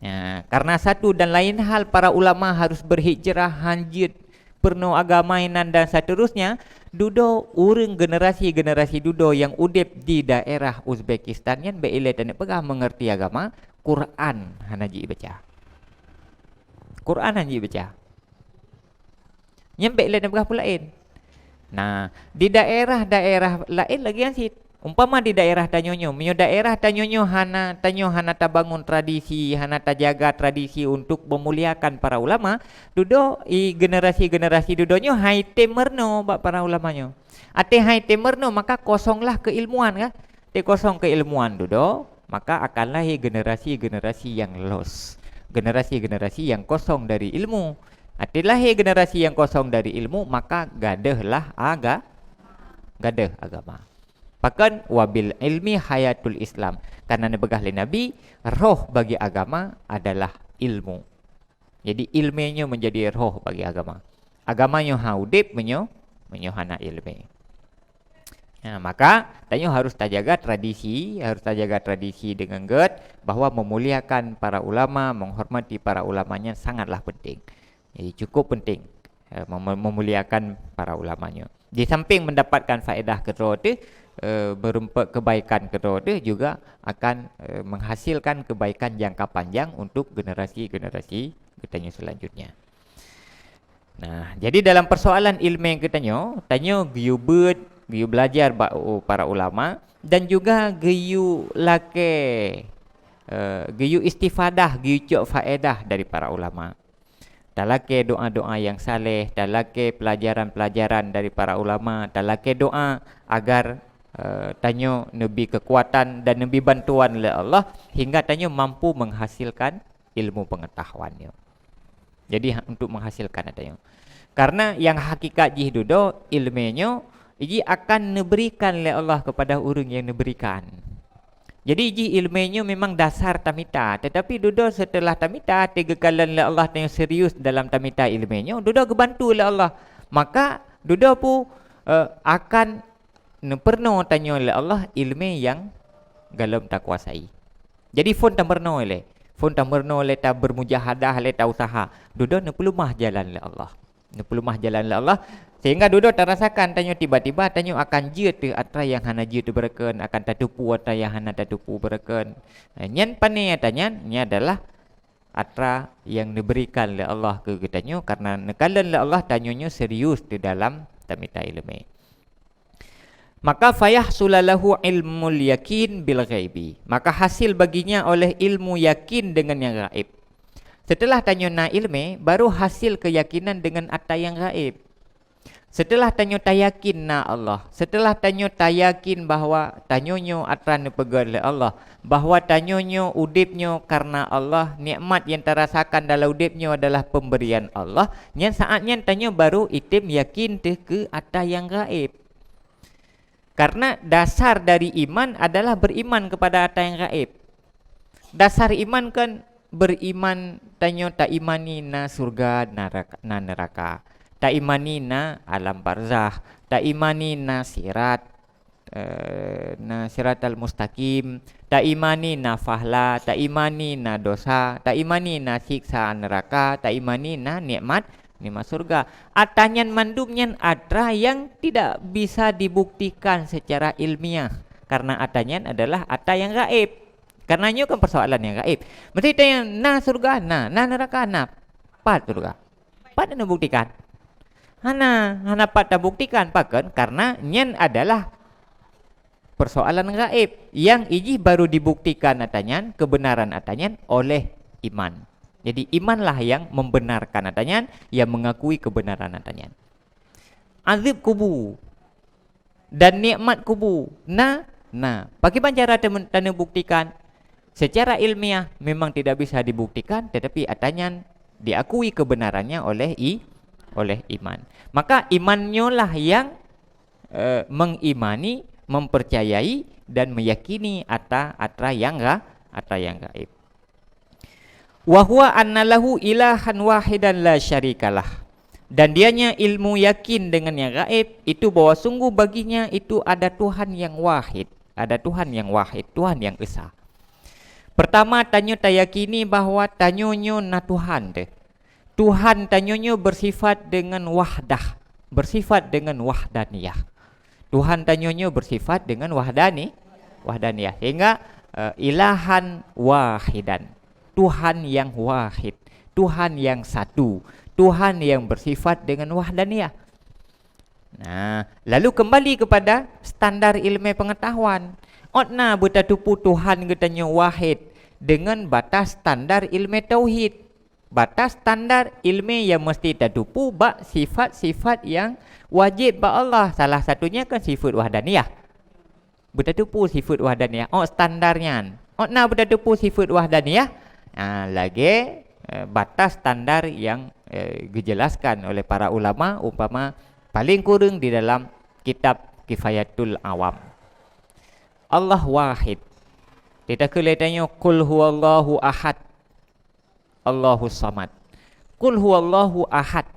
ya, karena satu dan lain hal para ulama harus berhijrah, hanjeuet peurunoe agama inan dan seterusnya, dudoe ureuëng generasi-generasi dudoe nyang udeb di daerah Uzbekistan nyan bék ilée taneuk peugah mengerti agama, Quran hana jibaca. Quran hana jibaca. Nyan bék lé neupeugah peue laén. Nah, di daerah-daerah laén lagée nyan cit. Umpama di daerah tanyoe nyoe, meunyoe daerah tanyoe nyoe hana, tanyoe hana tabangun tradisi, hana tajaga tradisi untuk meumuliakan para ulama, dudoe i generasi-generasi dudoe nyoe han item meurunoe bak para ulama nyoe. Até han item meurunoe, maka kosonglah keilmuan, kan? Até kosong keilmuan dudoe, maka akan lahé generasi-generasi nyang lost, generasi-generasi nyang kosong dari ilmu. Até lahé generasi nyang kosong dari ilmu, maka gadeuhlah aga-, gadeuh agama. Pakon? "Wabil ilmi hayatul Islam." Karena neupeugah lé Nabi, roh bagi agama adalah ilmu. Jadi, ileumé nyoe menjadi roh bagi agama. Agama nyoe han udeb meunyoe, meunyoe hana ileumé. Nah, maka tanyoe harus tajaga tradisi, harus tajaga tradisi deungon gét bahwa meumuliakan para ulama, menghormati para ulama nyan sangatlah penting. Jadi, cukup penting, eh, mem-, meumuliakan para ulama nyoe. Di samping mendapatkan faedah keudroe teuh, eh, meureumpok kebaikan keudroe teuh juga akan, eh, menghasilkan kebaikan jangka panjang untuk generasi-generasi geutanyoe selanjutnya. Nah, jadi dalam persoalan ilmu geutanyoe, tanyoe geuyue beuet, geuyue belajar bak u-, para ulama dan juga geuyue lakée, eh, geuyue istifadah, geuyue cok faedah dari para ulama. Talakée doa-doa yang saleh, talakée pelajaran-pelajaran dari para ulama, talakée doa agar, eh, tanyoe neubi kekuatan dan neubi bantuan lé Allah hingga tanyoe mampu menghasilkan ilmu pengetahuan nyoe. Jadi, ha-, untuk menghasilkan tanyoe. Karena yang hakikat jih dudoe, ilmu nyoe, jih akan neuberikan lé Allah kepada ureuëng yang neuberikan. Jadi, jih ilmu nyoe memang dasar tamita, tetapi dudoe setelah tamita, teuh geukalon lé Allah tanyoe serius dalam tamita ilmu nyoe, dudoe geubantu lé Allah. Maka, dudoe pu, eh, akan neupeurunoe tanyoe lé Allah ilmu nyang golom takuasai. Jadi phon tameurunoe lé, phon tameurunoe lé tabeurmujahadah lé tausaha, dudoe neupeuleumah jalan lé Allah. Neupeuleumah jalan lé Allah, sehingga dudoe tarasakan tanyoe tiba-tiba tanyoe akan jeuet teuh atra nyang hana jeuet beureukeuen, akan tateupeue atra nyang hana tateupeue beureukeuen. Nyan pane atra nyan? Nyan adalah atra nyang neuberikan lé Allah keu geutanyoe, karena neukalon lé Allah tanyoe nyoe serius di dalam tamita ilmu. Maka fayahsula lahu ilmul yakin bil ghaibi. Maka hasil baginya oleh ilmu yakin dengan yang gaib. Setelah tanyoe na ilmu, baru hasil keyakinan dengan atra yang gaib. Setelah tanyoe tayakin na Allah, setelah tanyoe tayakin bahwa tanyoe nyoe atra neupeugét lé Allah, bahwa tanyoe nyoe udeb nyoe karena Allah, nikmat nyang tarasakan dalam udeb nyoe adalah pemberian Allah, nyan saat nyan tanyoe baru item yakin teuh keu atra nyang gaib. Karena dasar dari iman adalah beriman kepada atra nyang gaib. Dasar iman kan beriman tanyoe taimani na syurga, na raka-, na neuraka. Taimani na alam barzah, taimani na sirat, eh, na siratal mustaqim, taimani na fahla, taimani na dosa, taimani na siksa neuraka, taimani na nikmat, nikmat syurga. Atra nyan mandum nyan atra nyang tidak bisa dibuktikan secara ilmiah, karena atra nyan adalah atra nyang gaib. Karena nyoe kan persoalan nyang gaib. Mesti tanya, na syurga? Na. Na neuraka? Na. Pat syurga? Pat neubuktikan? Hana, hana pat tabuktikan. Pakon? Karena nyan adalah persoalan gaib nyang ijih baru dibuktikan atra nyan, kebenaran atra nyan oleh iman. Jadi, imanlah yang membenarkan atra nyan, yang mengakui kebenaran atra nyan. Azab kubu dan nikmat kubu na, na. Pakriban cara temen-, taneubuktikan? Secara ilmiah memang tidak bisa dibuktikan, tetapi atra nyan diakui kebenarannya oleh i-, oleh iman. Maka iman nyoe lah yang, eh, mengimani, mempercayai dan meyakini atra, atra yang ga-, atra yang gaib. Wa huwa anna lahu ilahan wahidan la syarikalah. Dan dianya ilmu yakin dengan yang gaib itu bahwa sungguh baginya itu ada Tuhan yang wahid, ada Tuhan yang wahid, Tuhan yang esa. Pertama, tanyoe tayakini bahwa tanyoe nyoe na Tuhan teuh. Tuhan tanyoe nyoe bersifat dengan wahdah, bersifat dengan wahdaniyah. Tuhan tanyoe nyoe bersifat dengan wahdani-, wahdaniyah. Sehingga, eh, ilahan wahidan. Tuhan yang wahid, Tuhan yang satu, Tuhan yang bersifat dengan wahdaniyah. Nah, lalu kembali kepada standar ilmu pengetahuan. Ôt na beutateupeue Tuhan geutanyoe wahid dengan batas standar ilmu tauhid. Batas standar ilmu yang mesti tateupeue bak sifat-sifat yang wajib bak Allah. Salah satunya kan sifat wahdaniyah. Beutateupeue sifat wahdaniyah, ôt standar nyan. Ôt na beutateupeue sifat wahdaniyah, ah, lagée, eh, batas standar yang, eh, geujelaskan oleh para ulama, umpama paling kureueng di dalam kitab Kifayatul Awam. Allah wahid. Teutakheun lé tanyoe, "Qul huwallahu ahad." Allahus Samad. Qul huwallahu ahad.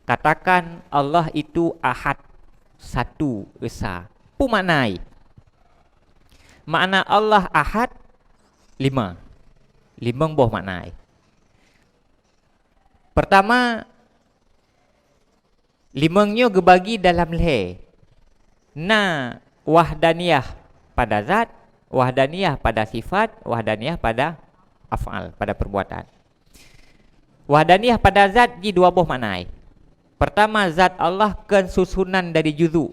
Katakan, Allah itu ahad, satu, esa. Peue makna ai? Makna Allah ahad, lima. Limong boh makna ai. Pertama, limong nyoe geubagi dalam lhée. Na wahdaniyah pada zat, wahdaniyah pada sifat, wahdaniyah pada af'al, pada perbuatan. Wahdaniyah pada zat jih dua boh makna. Pertama, zat Allah kon susunan dari juzuk,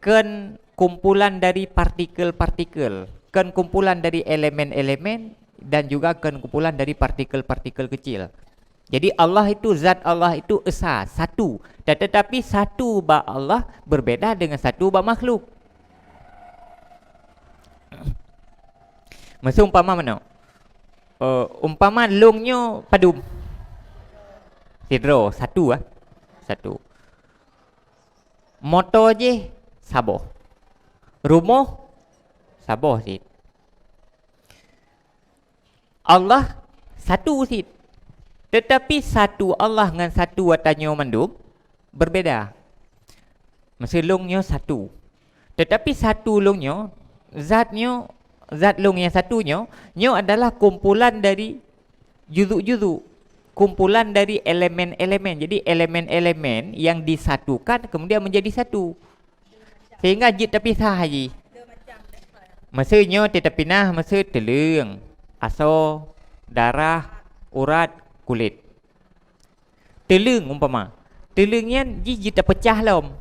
kon kumpulan dari partikel-partikel, kon kumpulan dari elemen-elemen, dan juga kon kumpulan dari partikel-partikel kecil. Jadi Allah itu, zat Allah itu esa, satu. Tetapi satu bak Allah berbeda dengan satu bak makhluk. Miseu umpama meunoe. Eh, umpama lông nyoe padum? Sidroe, satu ah. Satu. Moto jih saboh. Rumoh saboh cit. Allah satu cit. Tetapi satu Allah ngon satu geutanyoe mandum berbeda. Miseu lông nyoe satu. Tetapi satu lông nyoe, zat nyoe, zat lông nyang satu nyoe, nyoe adalah kumpulan dari juzuk-juzuk, kumpulan dari elemen-elemen. Jadi elemen-elemen yang disatukan kemudian menjadi satu. Sehingga jeuet tapisah jih. Miseu nyoe teuh tapinah, miseu teuleueng, asoe, darah, urat, kulét. Teuleueng umpama. Teuleueng nyan jih jeuet tapeucah lom.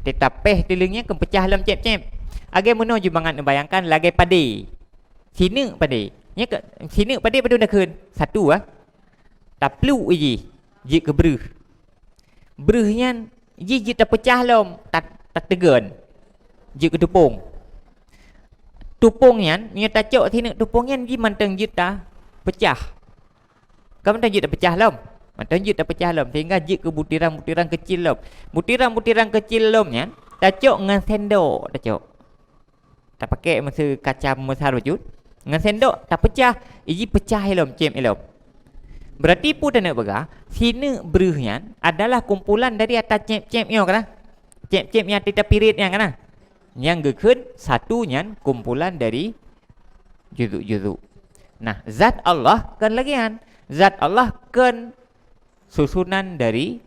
Teuh tapéh teuleueng nyan keu peucah lom cép-cép. Lagée meunoe jih mangat neubayangkan lagée padé. Sineuk padé. Nyan keu sineuk padé padum takheun? Satu ah. Tapluek jih jeuet keu breuh. Breuh nyan jih jeuet tapeucah lom, ta-, tateugon. Jeuet keu tupông. Tupông nyan, meunyoe tacok sineuk tupông nyan jih mantong jeuet tapeucah. Kan mantong jeuet tapeucah lom. Mantong jeuet tapeucah lom sehingga jeuet keu butiran-butiran keucil lom. Butiran-butiran keucil lom nyan tacok ngon sendok tacok. Tapakék miseu kaca pembesar bacut, ngon sendok tapeucah, iji peucah ilom, cém ilom. Berarti peue taneuk peugah, sineuk breuh nyan adalah kumpulan dari ata cém-cém nyoe kana? Cém-cém nyang teuh tapirit nyan kana? Nyang geukheun satu nyan kumpulan dari juzuk-juzuk. Nah, zat Allah kon lagée nyan. Zat Allah kon susunan dari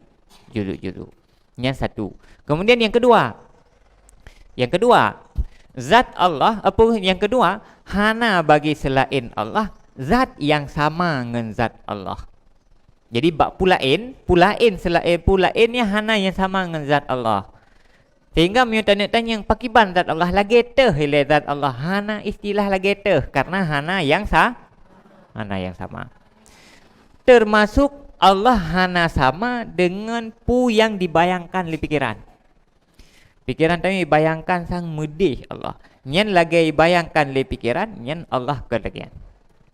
juzuk-juzuk. Nyang satu. Kemudian yang kedua. Yang kedua, zat Allah, apa yang kedua, hana bagi selain Allah zat yang sama ngon zat Allah. Jadi bak peue laén, peue laén selain, peue laén nyang hana nyang sama ngon zat Allah. Sehingga meunyoe taneuk tanyong pakiban zat Allah, lagée teuh ilée zat Allah, hana istilah lagée teuh karena hana nyang sa-, hana nyang sama. Termasuk Allah hana sama dengan peue nyang dibayangkan lé pikeran. Pikeran tanyoe ibayangkan sang meudeh Allah. Nyan lagée ibayangkan lé pikeran, nyan Allah kon lagée nyan.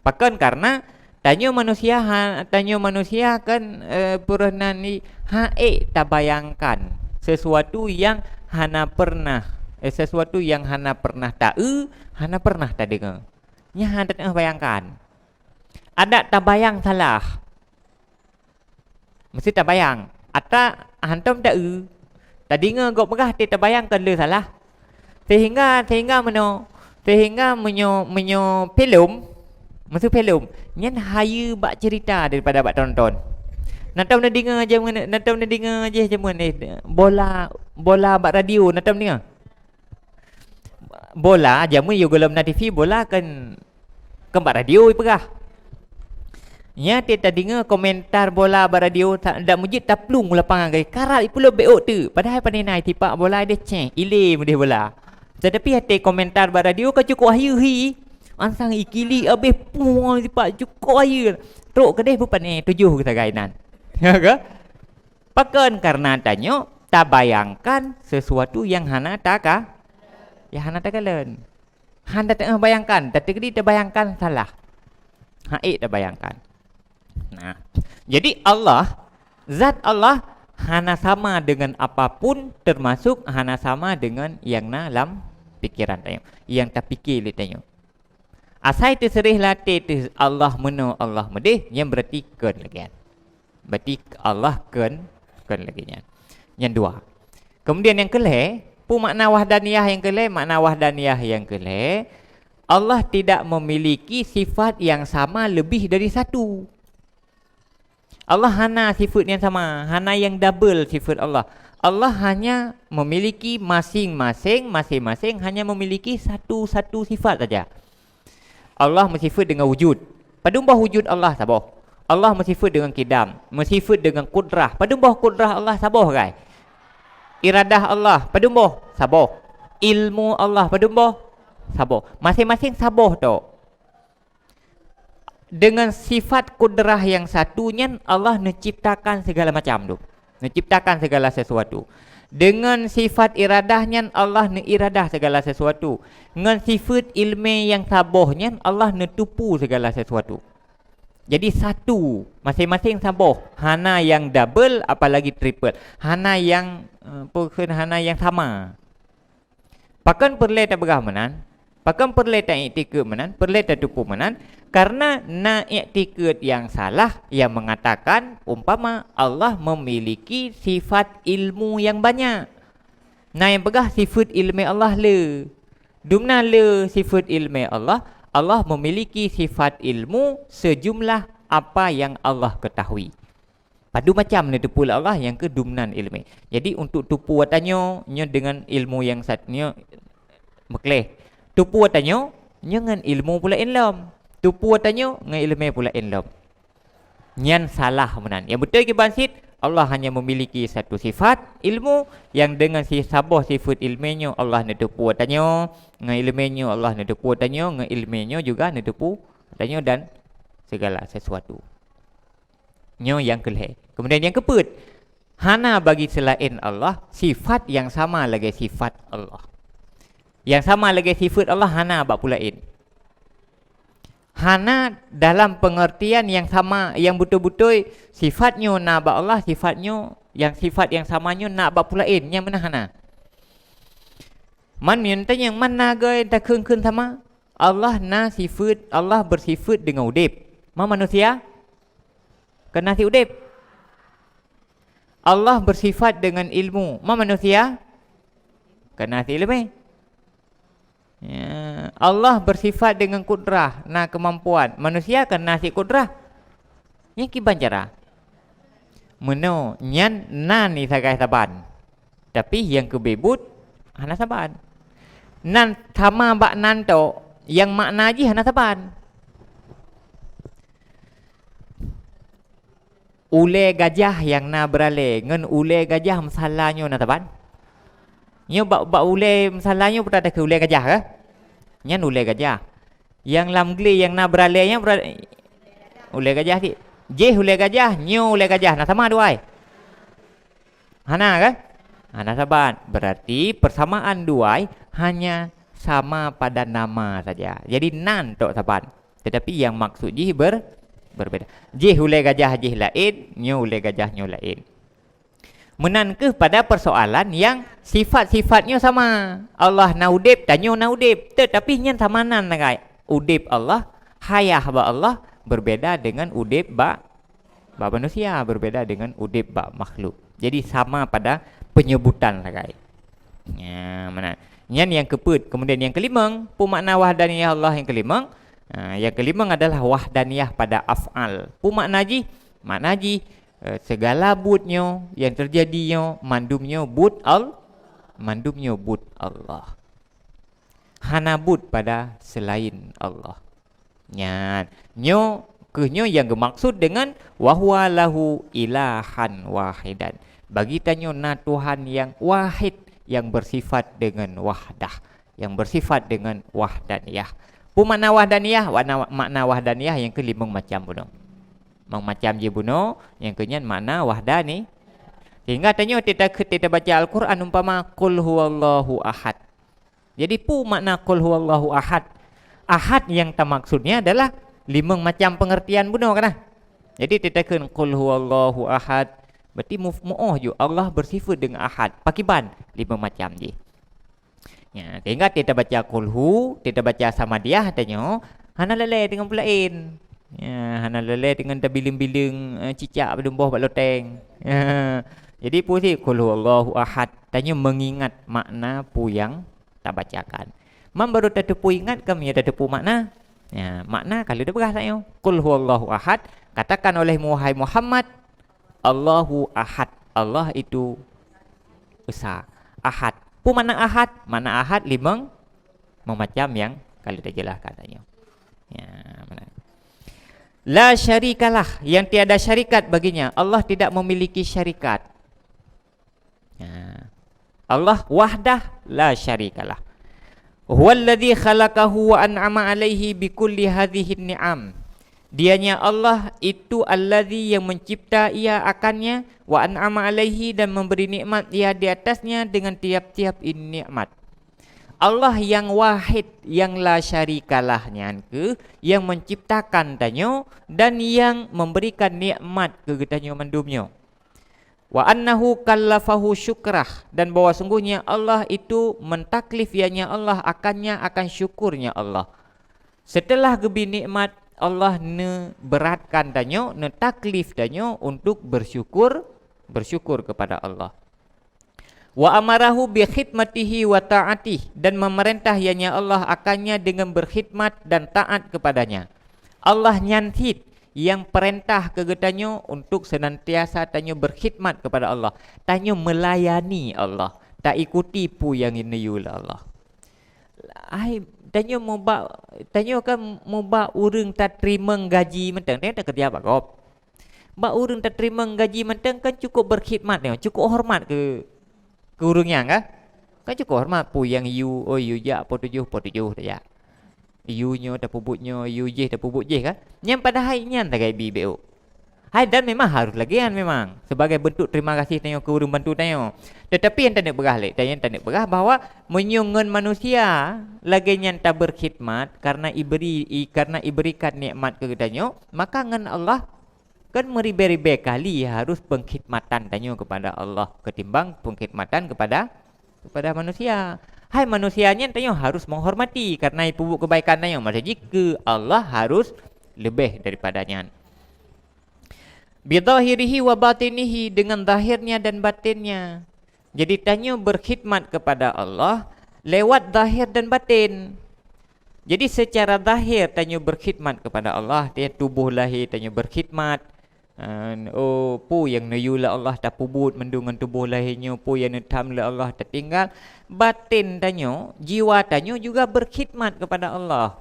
Pakon? Karena tanyoe manusia ha-, tanyoe manusia kan, eh, peureunah ni hana ék tabayangkan sesuatu yang hana pernah, eh, sesuatu yang hana pernah taeu, hana pernah tadeungoe. Nyan hana teuh bayangkan. Adak tabayang salah. Meusti tabayang. Ata hantom taeu. Tadeungoe gob peugah teuh tabayang kon le salah. Sehingga, sehingga meunoe, sehingga meunyoe, meunyoe filem, meusti filem, nyan hayeue bak cerita daripada bak tonton. Nantom neudeungoe jameun, nantom neudeungoe jih jameun, eh, bola, bola bak radio, nantom neudeungoe. Bola, jameun yôh gohlom na T V, bola kan, kan bak radio ipeugah. Nyan teuh tadeungoe komentar bola bak radio, ta-, dak meujeuet taplueng u lapangan, karat ipulop bék ôk teuk. Padahai pane na itipak bola deh céh, ilé meudeh bola. Tetapi até komentar bak radio ka cukôp hayeue hi. Ansang ikili abéh puang itipak cukôp hayeue. Trok keudeh beupane tujoh geusagai nan. Ya ka? Pakon? Karena tanyoe tabayangkan sesuatu yang hana taka-, yang hana takalon. Hana teuh bayangkan, teukeudi tabayangkan salah. Hana ék tabayangkan. Nah, jadi Allah, zat Allah hana sama dengan apapun, termasuk hana sama dengan yang na lam pikeran tanyoe, yang tapike lé tanyoe. Asai teuseureh lam até teuh Allah meunoe, Allah meudeh, nyan berarti kon lagée nyan. Berarti Allah kon, kon lagée nyan. Nyang dua. Kemudian nyang keulhée, peue makna wahdaniyah nyang keulhée? Makna wahdaniyah nyang keulhée, Allah tidak memiliki sifat yang sama lebih dari satu. Allah hana sifat nyang sama, hana nyang double sifat Allah. Allah hanya memiliki masing-masing, masing-masing hanya memiliki satu-satu sifat saja. Allah meusifeuet deungon wujud. Padum boh wujud Allah? Saboh. Allah meusifeuet deungon kidam, meusifeuet deungon kudrah. Padum boh kudrah Allah? Saboh gai. Iradah Allah padum boh? Saboh. Ilmu Allah padum boh? Saboh. Masing-masing saboh tok. Dengan sifat kudrah yang satu nyan, Allah neuciptakan segala macam tu. Neuciptakan segala sesuatu. Dengan sifat iradah nyan, Allah neuiradah segala sesuatu. Ngon sifat ilmé yang saboh nyan, Allah neutupu segala sesuatu. Jadi satu, masing-masing saboh, hana yang double, apalagi triple, hana yang, eh, apa kheun, hana yang sama. Pakon peureulée tapeugah meunan? Pakon peureulée taiktikeuet meunan? Peureulée tatupeue meunan? Karena na iktikeuet yang salah yang mengatakan umpama Allah memiliki sifat ilmu yang banyak. Na yang peugah sifat ilmé Allah le. Dumna le sifat ilmé Allah, Allah memiliki sifat ilmu sejumlah apa yang Allah ketahui. Padum macam neuteupeue lé Allah nyang keu dumnan iéleumé. Jadi, untuk tupeue tanyoe nyoe deungon ilmu nyang sat-, nyoe meukleh. Tupeue tanyoe nyoe ngon ilmu pula laén lom. Tupeue tanyoe ngon iéleumé pula laén lom. Nyan salah meunan. Nyang beutôi kiban cit, Allah hanya memiliki satu sifat, ilmu, nyang deungon si-, saboh sifat iéleumé nyoe Allah neuteupeue tanyoe, ngon iéleumé nyoe Allah neuteupeue tanyoe, ngon iéleumé nyoe juga neuteupeue tanyoe dan segala sesuatu. Nyoe nyang keulhée. Kemudian nyang keupeuet, hana bagi seulaén Allah sifat nyang sama lagée sifat Allah. Nyang sama lagée sifat Allah hana bak peue laén. Hana dalam pengertian nyang sama, nyang beutôi-beutôi sifat nyoe na bak Allah, sifat nyoe, nyang sifat nyang sama nyoe na bak peue laén, nyang meunan hana. Man meunyoe tanyong, man na goe takheun-kheun sama? Allah na sifat, Allah beusifat deungon udeb. Man manusia? Keu na si udeb. Allah beusifat deungon ilmu. Man manusia? Keu na si iéleumé. Ya, Allah beusifat deungon kudrah, na keumampuan. Manusia keu na si kudrah? Nyan kiban cara? Meunoe, nyan na ni sagai saban. Tapi nyang keubeuet hana saban. Nan sama bak nan tok, nyang makna jih hana saban. Ulée gajah nyang na beuralée ngon ulée gajah meusala nyoe na saban? Nyoe bak, bak ulée meusala nyoe peue takheun ulée gajah kah? Nyan ulée gajah. Nyang lam glé nyang na beuralée nyan beura-, ulée gajah cit. Jih ulée gajah, nyoe ulée gajah, na sama dua ai? Hana kan? Hana saban. Berarti persamaan dua ai hanya sama pada nama saja. Jadi nan tok saban. Tetapi yang maksud jih ber-, berbeda. Jih ulée gajah jih laén, nyoe ulée gajah nyoe laén. Meunan kheueh pada persoalan nyang sifat-sifat nyoe sama. Allah na udeb, tanyoe na udeb. Tetapi nyan sama nan sagai. Udeb Allah, hayah bak Allah, berbeda dengan udeb bak, bak manusia, berbeda dengan udeb bak makhluk. Jadi sama pada penyebutan sagai. Ya, meunan. Nyan nyang keupeuet. Kemudian nyang keulimong, peue makna wahdaniyah Allah nyang keulimong? Ha, nyang keulimong adalah wahdaniyah pada af'al. Peue makna jih? Makna jih, eh, segala buet nyoe nyang teujadi nyoe, mandum nyoe buet Al-, mandum nyoe buet Allah. Hana buet pada seulaén Allah. Nyan, nyoe kheueh nyoe nyang geumaksud deungon wa huwa lahu ilahan wahidan. Bagi tanyoe na Tuhan nyang wahid, nyang beusifat deungon wahdah, nyang beusifat deungon wahdaniyah. Peue makna wahdaniyah? Makna, makna wahdaniyah nyang keuh limong macam bunoe. Limong macam jih bunoe, nyang keuh nyan makna wahdani. Sehingga tanyoe teuta-, teuta baca Al-Quran umpama, "Qul huwallahu ahad." Jadi, peue makna "Qul huwallahu ahad"? Ahad nyang tamaksudnya adalah limong macam pengertian bunoe kana. Jadi, teutakheun "Qul huwallahu ahad", berarti mu-, muoh ju Allah beusifat deungon ahad. Pakiban? Limong macam jih. Ya, sehingga teuta baca "Qul hu", teuta baca "Samadiyah", tanyoe hana lalée deungon peue laén. Ya, hana lalée deungon tabileueng-bileueng, eh, cicak padum boh bak loteng. Ya. Jadi, peue cit "Qul huwallahu ahad", tanyoe meungingat makna peue nyang tabacakan. Man barô tateupeue ingat ka meunyoe tateupeue makna. Ya, makna ka lheueh teupeugah sayoe. "Qul huwallahu ahad", katakan olehmu, wahai Muhammad, "Allahu ahad." Allah itu Esa. Ahad. Peue makna ahad? Makna ahad limong meumacam nyang ka lheueh tajelaskan tanyoe. Ya, mana? La syarikalah, yang tiada syarikat baginya. Allah tidak memiliki syarikat. Ya. Allah wahdah la syarikalah. Huwallazi khalaqahu wa an'ama alaihi bi kulli hadhihi ni'am. Dianya Allah itu allazi yang mencipta ia akannya, wa an'ama alaihi, dan memberi nikmat ia di atasnya dengan tiap-tiap in-, nikmat. Allah yang wahid, yang la syarikalah nyan keuh yang menciptakan tanyoe dan yang memberikan nikmat keu geutanyoe mandum nyoe. Wa annahu kallafahu syukrah, dan bahwa sungguhnya Allah itu mentaklif ianya Allah akannya akan syukurnya Allah. Setelah geubri nikmat, Allah neuberatkan tanyoe, neutaklif tanyoe untuk bersyukur, bersyukur kepada Allah. Wa amarahu bi khidmatihi wa ta'atih, dan memerintah ianya Allah akannya dengan berkhidmat dan taat kepadanya. Allah nyan cit yang perintah keu geutanyoe untuk senantiasa tanyoe berkhidmat kepada Allah. Tanyoe melayani Allah, taikuti peue nyang neuyue lé Allah. Hai, tanyoe mubak, tanyoe kan mubak ureuëng tateurimong gaji mantong, tanyoe takeureuja bak gob. Bak ureuëng tateurimong gaji mantong kan cukup berkhidmat nyoe, cukup hormat keu, keu ureuëng nyan kan? Kan cukup hormat, peue nyang yue, oh, yue jak poh tujoh, poh tujoh tajak. Yue nyoe tapeubuet nyoe, yue jéh tapeubuet jéh kan? Nyan padahai nyan sagai bi B O. Hai, dan memang harus lagée nyan memang, sebagai bentuk terima kasih tanyoe keu ureuëng bantu tanyoe. Tetapi nyang taneuk peugah lé, nyang taneuk peugah bahwa meunyoe ngon manusia lagée nyan taberkhidmat karena iberi, i-, karena iberikan nikmat keu geutanyoe, maka ngon Allah kan meuribée-ribée kali harus pengkhidmatan tanyoe kepada Allah ketimbang pengkhidmatan kepada, kepada manusia. Hai manusia nyan tanyoe harus menghormati karena ipeubuet kebaikan tanyoe, maksud jih keu Allah harus leubeh daripada nyan. Bidhahirihi wa batinihi, dengan zahirnya dan batinnya. Jadi tanyoe berkhidmat kepada Allah lewat zahir dan batin. Jadi secara zahir tanyoe berkhidmat kepada Allah, dia tuboh lahé tanyoe berkhidmat. Eh, oh, peue nyang neuyue lé Allah tapeubuet mandum ngon tuboh lahé nyoe, peue nyang neutham lé Allah tatinggal. Batin tanyoe, jiwa tanyoe juga berkhidmat kepada Allah.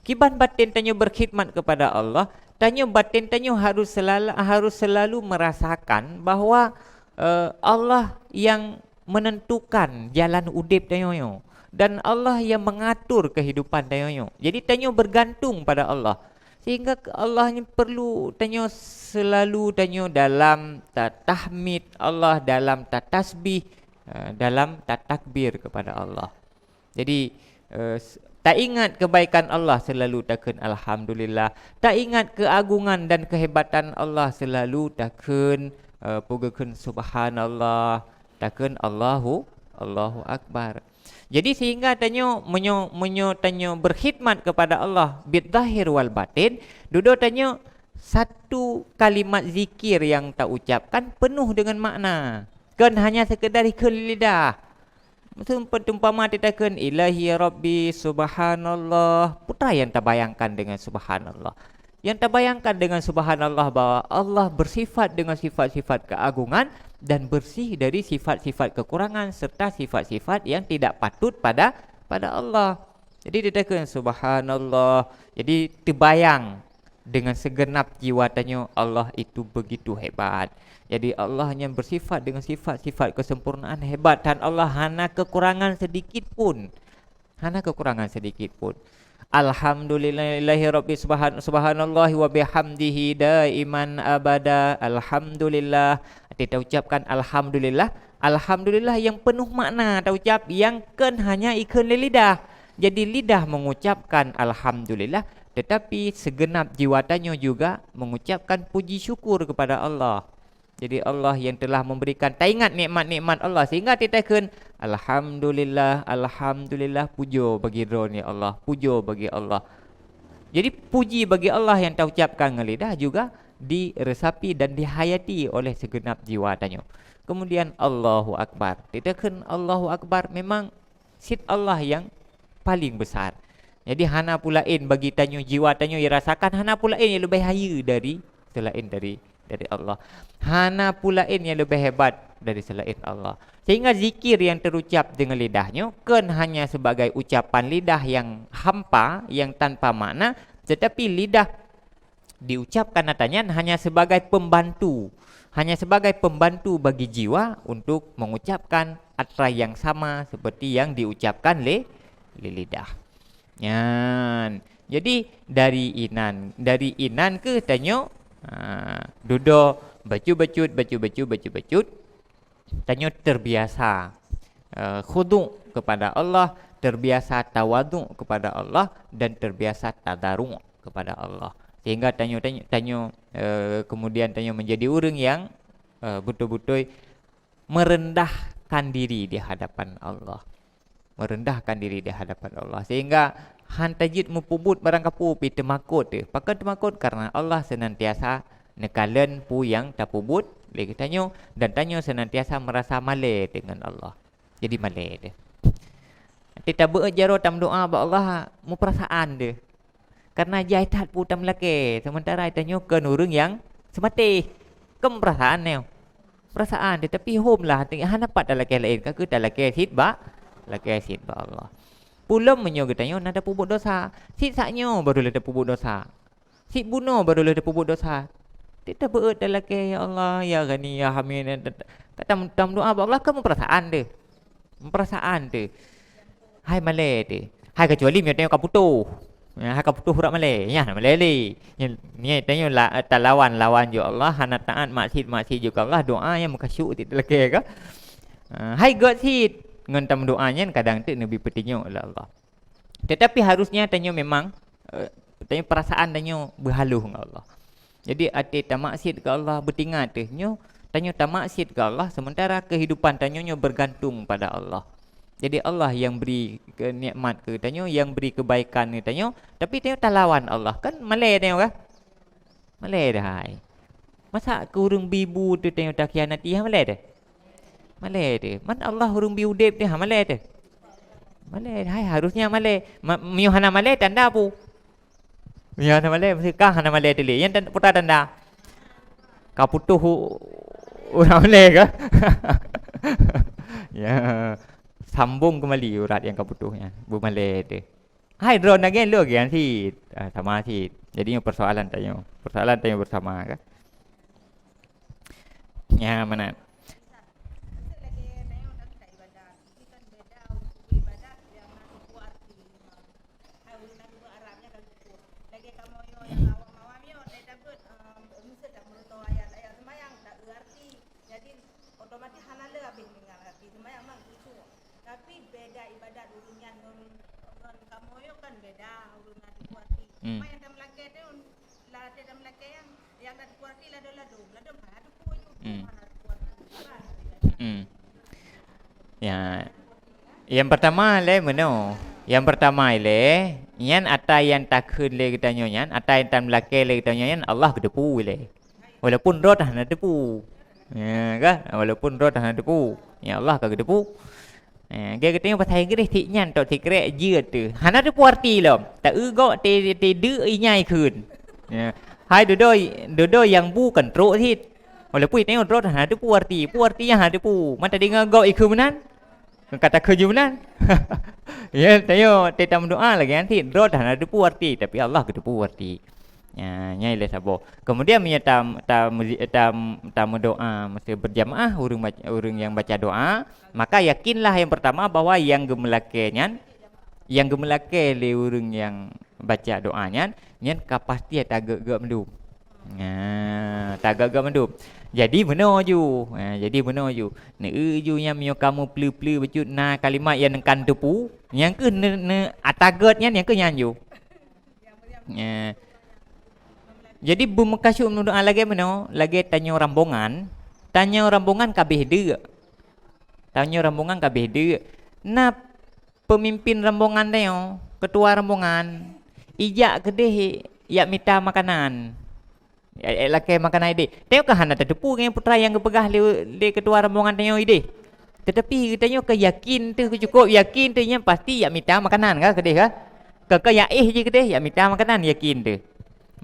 Kiban batin tanyoe berkhidmat kepada Allah, tanyoe batin tanyoe harus selala-, harus selalu merasakan bahwa, eh, Allah yang menentukan jalan udeb tanyoe nyoe, dan Allah yang mengatur kehidupan tanyoe nyoe. Jadi tanyoe bergantung pada Allah. Sehingga ke-, Allah ni perlu tanyoe selalu tanyoe dalam ta-, tahmid Allah, dalam tatasbih, eh, dalam tatakbir kepada Allah. Jadi, eh, s-, taingat kebaikan Allah selalu takheun alhamdulillah. Taingat keagungan dan kehebatan Allah selalu takheun, eh, peugah kheun subhanallah, takheun Allahu, Allahu Akbar. Jadi sehingga tanyoe meunyoe, meunyoe tanyoe berkhidmat kepada Allah bit zahir wal batin, dudoe tanyoe satu kalimat zikir yang taucapkan penuh dengan makna. Kon hanya sekedar ikheun lidah. Seumpama teutakheun, "Ilahi Rabbi, Subhanallah." Peue nyang tabayangkan dengan subhanallah? Yang tabayangkan dengan subhanallah bahwa Allah bersifat dengan sifat-sifat keagungan dan bersih dari sifat-sifat kekurangan serta sifat-sifat yang tidak patut pada, pada Allah. Jadi teutakheun subhanallah. Jadi teubayang dengan segenap jiwa tanyoe Allah itu begitu hebat. Jadi Allah nyan bersifat dengan sifat-sifat kesempurnaan, hebat, dan Allah hana kekurangan sedikit pun. Hana kekurangan sedikit pun. Alhamdulillahi Rabbi subhan-, subhanallahi wa bihamdihi daiman abada. Alhamdulillah. Arti taucapkan alhamdulillah. Alhamdulillah yang penuh makna taucap, yang kon hanya ikheun lé lidah. Jadi lidah mengucapkan alhamdulillah, tetapi segenap jiwa tanyoe juga mengucapkan puji syukur kepada Allah. Jadi Allah yang telah memberikan, taingat nikmat-nikmat Allah sehingga teutakheun, "Alhamdulillah, alhamdulillah, pujoe bagi Droe ya Allah, pujoe bagi Allah." Jadi puji bagi Allah yang taucapkan ngon lidah juga diresapi dan dihayati oleh segenap jiwa tanyoe. Kemudian Allahu Akbar. Teutakheun Allahu Akbar memang cit Allah yang paling besar. Jadi hana peue laén bagi tanyoe, jiwa tanyoe irasakan hana peue laén nyang leubeh hayeue dari, selain dari dari Allah. Hana peue laén nyang leubeh hebat dari seulaén Allah. Sehingga zikir yang terucap dengan lidah nyoe kon hanya sebagai ucapan lidah yang hampa, yang tanpa makna, tetapi lidah diucapkan atra nyan hanya sebagai pembantu, hanya sebagai pembantu bagi jiwa untuk mengucapkan atra yang sama seperti yang diucapkan lé, lé lidah. Nyan. Jadi dari inan, dari inan keuh tanyoe, ha, dudoe bacut-bacut, bacut-bacut, bacut-bacut, tanyoe terbiasa, eh, khudu' kepada Allah, terbiasa tawadhu' kepada Allah, dan terbiasa tadharu' kepada Allah. Sehingga tanyoe, tanyoe, tanyoe, eh, kemudian tanyoe menjadi ureuëng yang, eh, beutôi-beutôi merendahkan diri di hadapan Allah. Merendahkan diri di hadapan Allah. Sehingga hana jeuet mupeubuet barang kapeue pih teumakot teuh. Pakon teumakot? Karena Allah senantiasa neukalon peue nyang tapeubuet lé geutanyoe, dan tanyoe senantiasa merasa malée dengan Allah. Jadi malée teuh. Tapi tabeuet jaroe tameudoá bak Allah, mupeurasaan teuh. Karena jai that peue tameulakée, sementara tanyoe kon ureuëng nyang seumatéh. Kon peurasaan nyoe. Peurasaan teuh, tapi hom lah, hana pat talakée laén, ka kheueh talakée cit bak, lakée cit bak Allah. Peulom meunyoe geutanyoe na tapeubuet desya, cit sak nyoe baru lé tapeubuet desya. Cit bunoe baru lé tapeubuet desya. Teutabeuet talakée, "Ya Allah, ya Ghani, ya Hamid." Ka tam-, tameudoá bak Allah, kon mupeurasaan teuh. Mupeurasaan teuh. Hai malée teuh. Hai, kecuali meunyoe tanyoe ka putôh. Ya, hai ka putôh urat malée. Nyan malée lé. Nyan, nyan tanyoe la-, talawan-lawan ju Allah, hana taát, maksiet-maksiet ju Allah, doá nyang meukasyuk cit talakée ka. Ah, hai gét cit ngon tameudoá nyan kadang teuk neubi peutunyok lé Allah. Tetapi harusnya tanyoe memang, eh, tanyoe perasaan tanyoe beuhaloh ngon Allah. Jadi até tamaksiet keu Allah, beutingat teuh nyoe, tanyoe tamaksiet keu Allah sementara kehidupan tanyoe nyoe bergantung pada Allah. Jadi Allah yang beri ke-, nikmat keu tanyoe, yang beri kebaikan keu tanyoe, tapi tanyoe talawan Allah. Kan malée tanyoe kah? Malée dah hai. Masa keu ureuëng bi bu teuh tanyoe takhianati, ha malée teuh? Malée teuh. Man Allah ureuëng bi udeb teuh, ha malée teuh? Malée dah hai, harusnya malée. Ma-, meunyoe hana malée tanda peue? Meunyoe hana malée, meusti kah hana malée teuh lé. Nyan tan-, peue tan-, tanda? Ka putôh u-, urat malée kah? Ya. Sambong kembali urat nyang ka putôh nyan. Beumalée teuh. Hai, droe na gen lôn gen cit. Ah, sama cit. Jadi nyoe persoalan tanyoe. Persoalan tanyoe bersama kan. Nya mana? Jadi otomatis hana le habéh ngon arti seumayang, memang khusyuk. Tapi beda ibadat ureuëng nyan ngon, ngon kamoe nyoe kan beda ureuëng na teupeue arti. Hmm. Cuma nyang tameulakée teuh, latée tameulakée nyang, nyang na teupeue arti ladôm-ladôm, ladôm hana teupeue ju, hmm, hana teupeue arti. Hmm. Ya. Yang pertama lé meunoe. Yang pertama lé, nyan ata nyang takheun lé geutanyoe nyan, ata nyang tameulakée lé geutanyoe nyan Allah geuteupeue lé. Walaupun droe hana teupeue. Ya, kan? Walaupun droe hana teupeue. Ya Allah ka geuteupeue. Ya, geutanyoe bahasa Inggris cit nyan tok sikrek jeuet teuh. Hana teupeue arti lom. Ta-eu gok ti-, ti deuk inyai kheun. Ya. Hai dudoe, dudoe nyang bu kan trok cit. Walaupun tanyoe droe hana teupeue arti. Peue arti nyang hana teupeue. Mata deungoe gok ikheun meunan. Ka takheun ju meunan. Ya, tanyoe teuh tameudoá lagée nyan cit. Droe hana teupeue arti, tapi Allah geuteupeue arti. Ya, nyan ilée saboh. Kemudian meunyoe tam-, tam-, tam-, tameudoá meusti berjamaah ureuëng bac-, ureuëng nyang baca doa, maka yakinlah yang pertama bahwa nyang geumeulakée nyan, nyang geumeulakée lé ureuëng nyang baca doa nyan, nyan ka pasti tagét-gét mandum. Nah, tagét-gét mandum. Jadi meunoe ju. Ha, jadi meunoe ju. Neu ju nyan meunyoe kamoe peuleu-peuleu bacut na kalimat nyang neukan teupeue, nyang keuh ne-, ne-, atagét nyan, nyang keuh nyan ju. Ya. Jadi beumeukasyuk meudoá lagée meunoe, lagée tanyoe rombongan, tanyoe rombongan ka abéh deuk. Tanyoe rombongan ka abéh deuk. Na peumimpin rombongan tanyoe, keutua rombongan, ijak keudeh jak mita makanan. Jak, jak lakée makanan ideh. Tanyoe ka hana tateupeue ngon peue nyang geupeugah lé, lé keutua rombongan tanyoe ideh. Teutapi tanyoe ka yakin teuh, cukôp yakin teuh nyan pasti jak mita makanan ka keudeh ka. Ka, ka jak éh jih keudeh, jak mita makanan yakin teuh.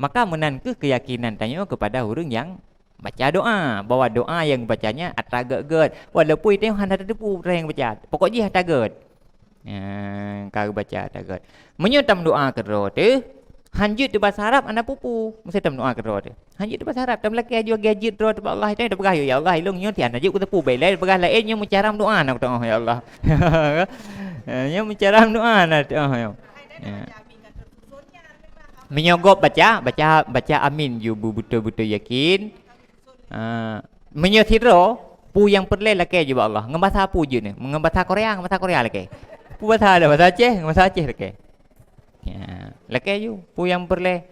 Maka meunan kheueh keuyakinan tanyoe keupada ureuëng nyang Baca doa, bahwa doa nyang baca nyan atra gét-gét. Walaupun tanyoe hana tateupeue peue nyang baca, pokok jih atra gét. Ya, ka baca atra gét. Meunyoe tameudoa keudroe teuh, hanjeuet teuh basa Arab hana peue-peue. Meusé tameudoa keudroe teuh. Hanjeuet teuh basa Arab, tameulakée aju lagée jeuet droe teuh bak Allah, tanyoe tapeugah, "Ya Allah, ilôn nyoe tian hanjeuet kuteupeue, bèk ilée tapeugah laén, nyoe meucaram doa na kuteupeugah, ya Allah." Nyoe meucaram doa na teupeugah, ya. Ya. Meunyoe gob baca, baca, baca amin ju beubeutôi-beutôi yakin. Ah, meunyoe sidroe, peue nyang peureulée lakée ju bak Allah. Ngon basa peue jeuet nyoe? Ngon basa Korea, ngon basa Korea lakée. Peue basa ada, basa Aceh, ngon basa Aceh lakée. Ya, lakée ju, peue nyang peureulée.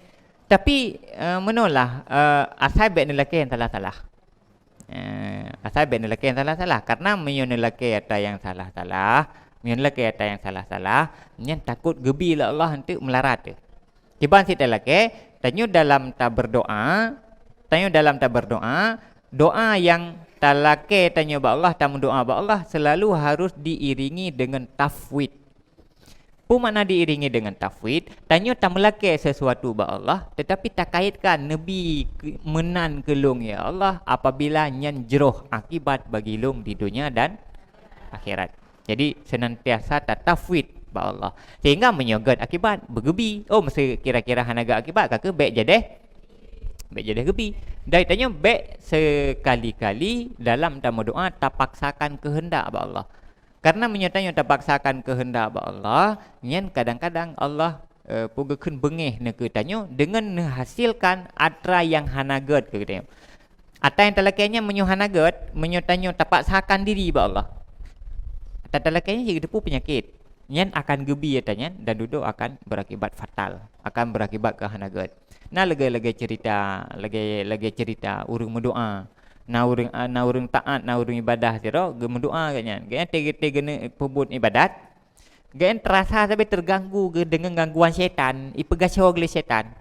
Tapi, eh, meunoe lah, eh, asai bèk neulakée nyang salah-salah. Eh, asai bèk neulakée nyang salah-salah. Karena meunyoe neulakée atra nyang salah-salah, meunyoe neulakée atra nyang salah-salah, nyan takot geubi lé Allah eunteuk meularat teuh. Kiban cit talakée, tanyoe dalam tabeurdoa, tanyoe dalam tabeurdoa, doa nyang talakée tanyoe bak Allah, tameudoa bak Allah, seulalu harus diiringi deungon tafwid. Peue makna diiringi deungon tafwid? Tanyoe tameulakée sesuatu bak Allah, teutapi takaitkan neubi keu-, meunan keu lôn, ya Allah, apabila nyan jroh akibat bagi lôn di donya dan akhirat. Jadi, senantiasa tatafwid bak Allah. Sehingga meunyoe gét akibat, beugeubi. Oh, meusé kira-kira hana gét akibat, ka keuh bèk jadeh, bèk jadeh geubi. Dan tanyoe bèk sekali-kali dalam tameudoa tapaksakan keuheundak bak Allah. Karena meunyoe tanyoe tapaksakan keuheundak bak Allah, nyan kadang-kadang Allah, eh, peue geukheun beungéh neukeu tanyoe deungon neuhasilkan atra nyang hana gét keu tanyoe. Atra nyang talakée nyan meunyoe hana gét, meunyoe tanyoe tapaksakan diri bak Allah, atra talakée nyan jeuet geuteupeue peunyakét. Nyan akan geubi atra nyan dan dudoe akan beurakibat fatal, akan beurakibat keu hana gét. Na lagée-lagée cerita, lagée, lagée cerita ureuëng meudoa. Na ureuëng, na ureuëng taát, na ureuëng ibadah sidroe geumeudoa gobnyan. Gobnyan teuge-, teugeuneuek peubuet ibadat, gobnyan teurasa sabe teurganggu geu-, deungon gangguan syaitan, ipeugasoe lé syaitan.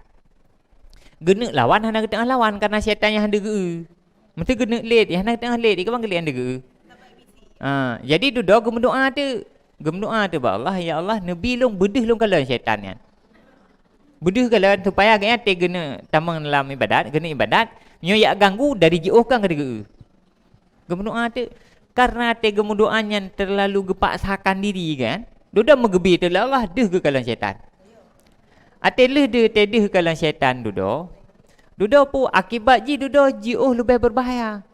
Geuneuk lawan hana geuteungoh lawan karena syaitan nyang hana geu-eu. Meusé geuneuk lét, nyang hana geuteungoh lét, dikeue ban geuh lét hana geu-eu. Ha, jadi dudoe geumeudoa teuk. Geumeudoa teuk bak Allah, "Ya Allah, neubi lôn beudeuh lôn kalon syaitan nyan." Beudeuh kalon supaya gobnyan teugeuneuek tamong lam ibadat, geuneuk ibadat, nyoe jak ganggu dari jiôh kan ka geu-eu. Geumeudoa teuk, karena até geumeudoa nyan teulalu geupaksakan diri kan. Dudoe meugeubi teuk lé Allah deuh geukalon syaitan. Até lheueh deuh, até deuh kalon syaitan dudoe. Dudoe peue akibat jih? Dudoe jiôh leubeh beubahaya.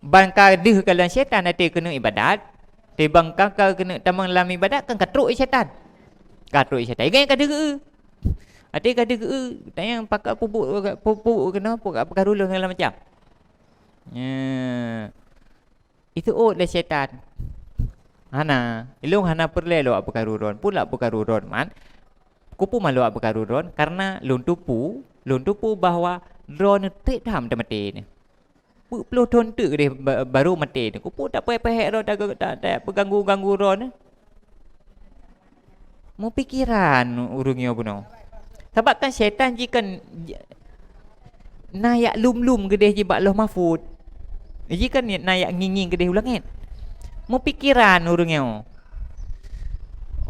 Ban ka deuh kalon syaitan até keuneuk ibadat, tibang ka, ka keuneuk tamong lam ibadat kan ka trok syaitan. Ka trok syaitan. Ingat ka deuh geu. Até ka deuh geu, tanyong pakat pupuk, pupuk keunoe, pukak peukaru lôn segala macam. Nyo. Iseuôt lé syaitan. Hana, ilôn hana peureulée lôn peukaru droen. Peue lôn peukaru droen man? Kupeue man lôn peukaru droen? Karena lôn teupeue, lôn teupeue bahwa droen treb that tamaté nyoe. Peuet ploh thon teuk deh ba-, barô maté nyoe. Kupeue tapeuhek-peuhek droen, ta-, ta-, tapeuganggu-ganggu droen nyoe. Meupikiran ureuëng nyoe bunoe. Sabab kan syaitan jih kan j-, na yak lum-lum geudeh jih bak Lauh Mahfuz. Jih kan na yak ngieng-ngieng geudeh u langét. Meupikiran ureuëng nyoe.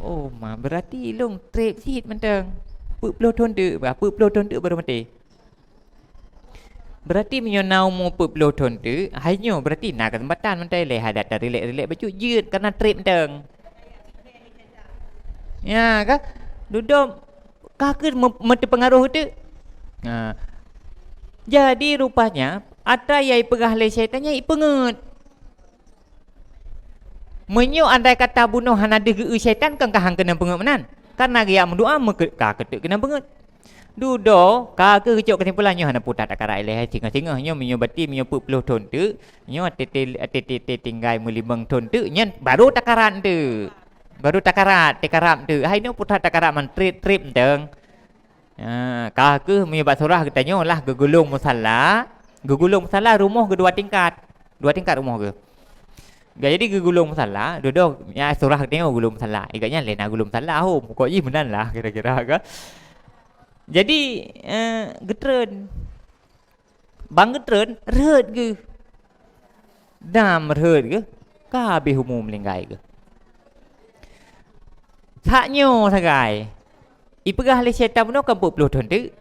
Oh, ma, berarti lôn treb cit mantong. Peuet ploh thon teuk, bah, peuet ploh thon teuk barô maté. Berarti meunyoe na umu peuet ploh thon teuk, hai nyoe berarti na keuseumpatan mantong ilée hadat tarilek-rilek bacut jeuet karena treb mantong. Ya, ka? Dudoe ka keuh me-, meuteupeungaroh teuk. Ha. Jadi rupanya, atra nyang ipeugah lé syaitan nyan ipeungeut. Meunyoe andai kata bunoe hana deuh geu-eu syaitan, kan ka han keuneuk peungeut meunan. Karena geujak meudoa meuke-, ka keuteuk keuneuk peungeut. Dudoe, ka keuh geucok keusimpulan nyoe hana peue that takarat ilée hai singoh-singoh nyoe meunyoe bati meunyoe peuet ploh thon teuk, nyoe teuti-, teuti-, teutinggai meulimong thon teuk, nyan baru takarat teuk. Baru takarat, takarat teuk. Hai nyoe peue that takarat man treb-treb mantong. Ha, ka keuh meunyoe bak surah geutanyoe lah geugulong musalla. Geugulong musalla rumoh geu dua tingkat. Dua tingkat rumoh geuh. Ga jadi geugulong musalla, dudoe ya surah geutanyoe gulong musalla. Igat nyan lé na gulong musalla hom. Pokok jih meunan lah kira-kira ka. Jadi, eh, geutreun. Ban geutreun, rhot geuh. Dam rhot geuh, ka habéh umu meuninggai geuh. That nyoe sagai, ipeugah lé syaitan bunoe kan peuet ploh thon teuk.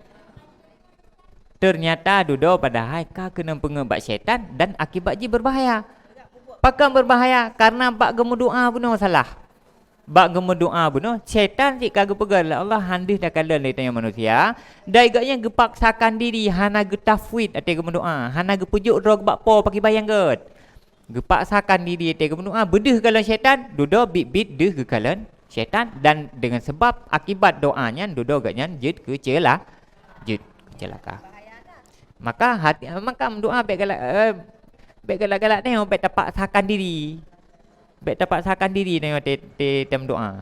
Ternyata dudoe padahai ka keunong peungeuet bak syaitan dan akibat jih berbahaya. Pakon berbahaya? Karena bak geumeudoa bunoe salah. Bak geumeudoa bunoe, syaitan cit ka geupeugah lé Allah, han deuh takalon lé tanyoe manusia, dan gobnyan geupaksakan diri hana geutafwid até geumeudoa, hana geupeujok droe bak Po pakriban nyang gét. Geupaksakan diri até geumeudoa, beudeuh kalon syaitan, dudoe biet-biet deuh geukalon syaitan, dan deungon sabab akibat doa nyan dudoe gobnyan jeuet keu ceula-, jeuet keu ceulaka. Maka hati, maka meudoa bék galak, eh, bék galak-galak tanyoe, bék tapaksakan diri. Bék tapaksakan diri tanyoe te-, te-, tameudoa.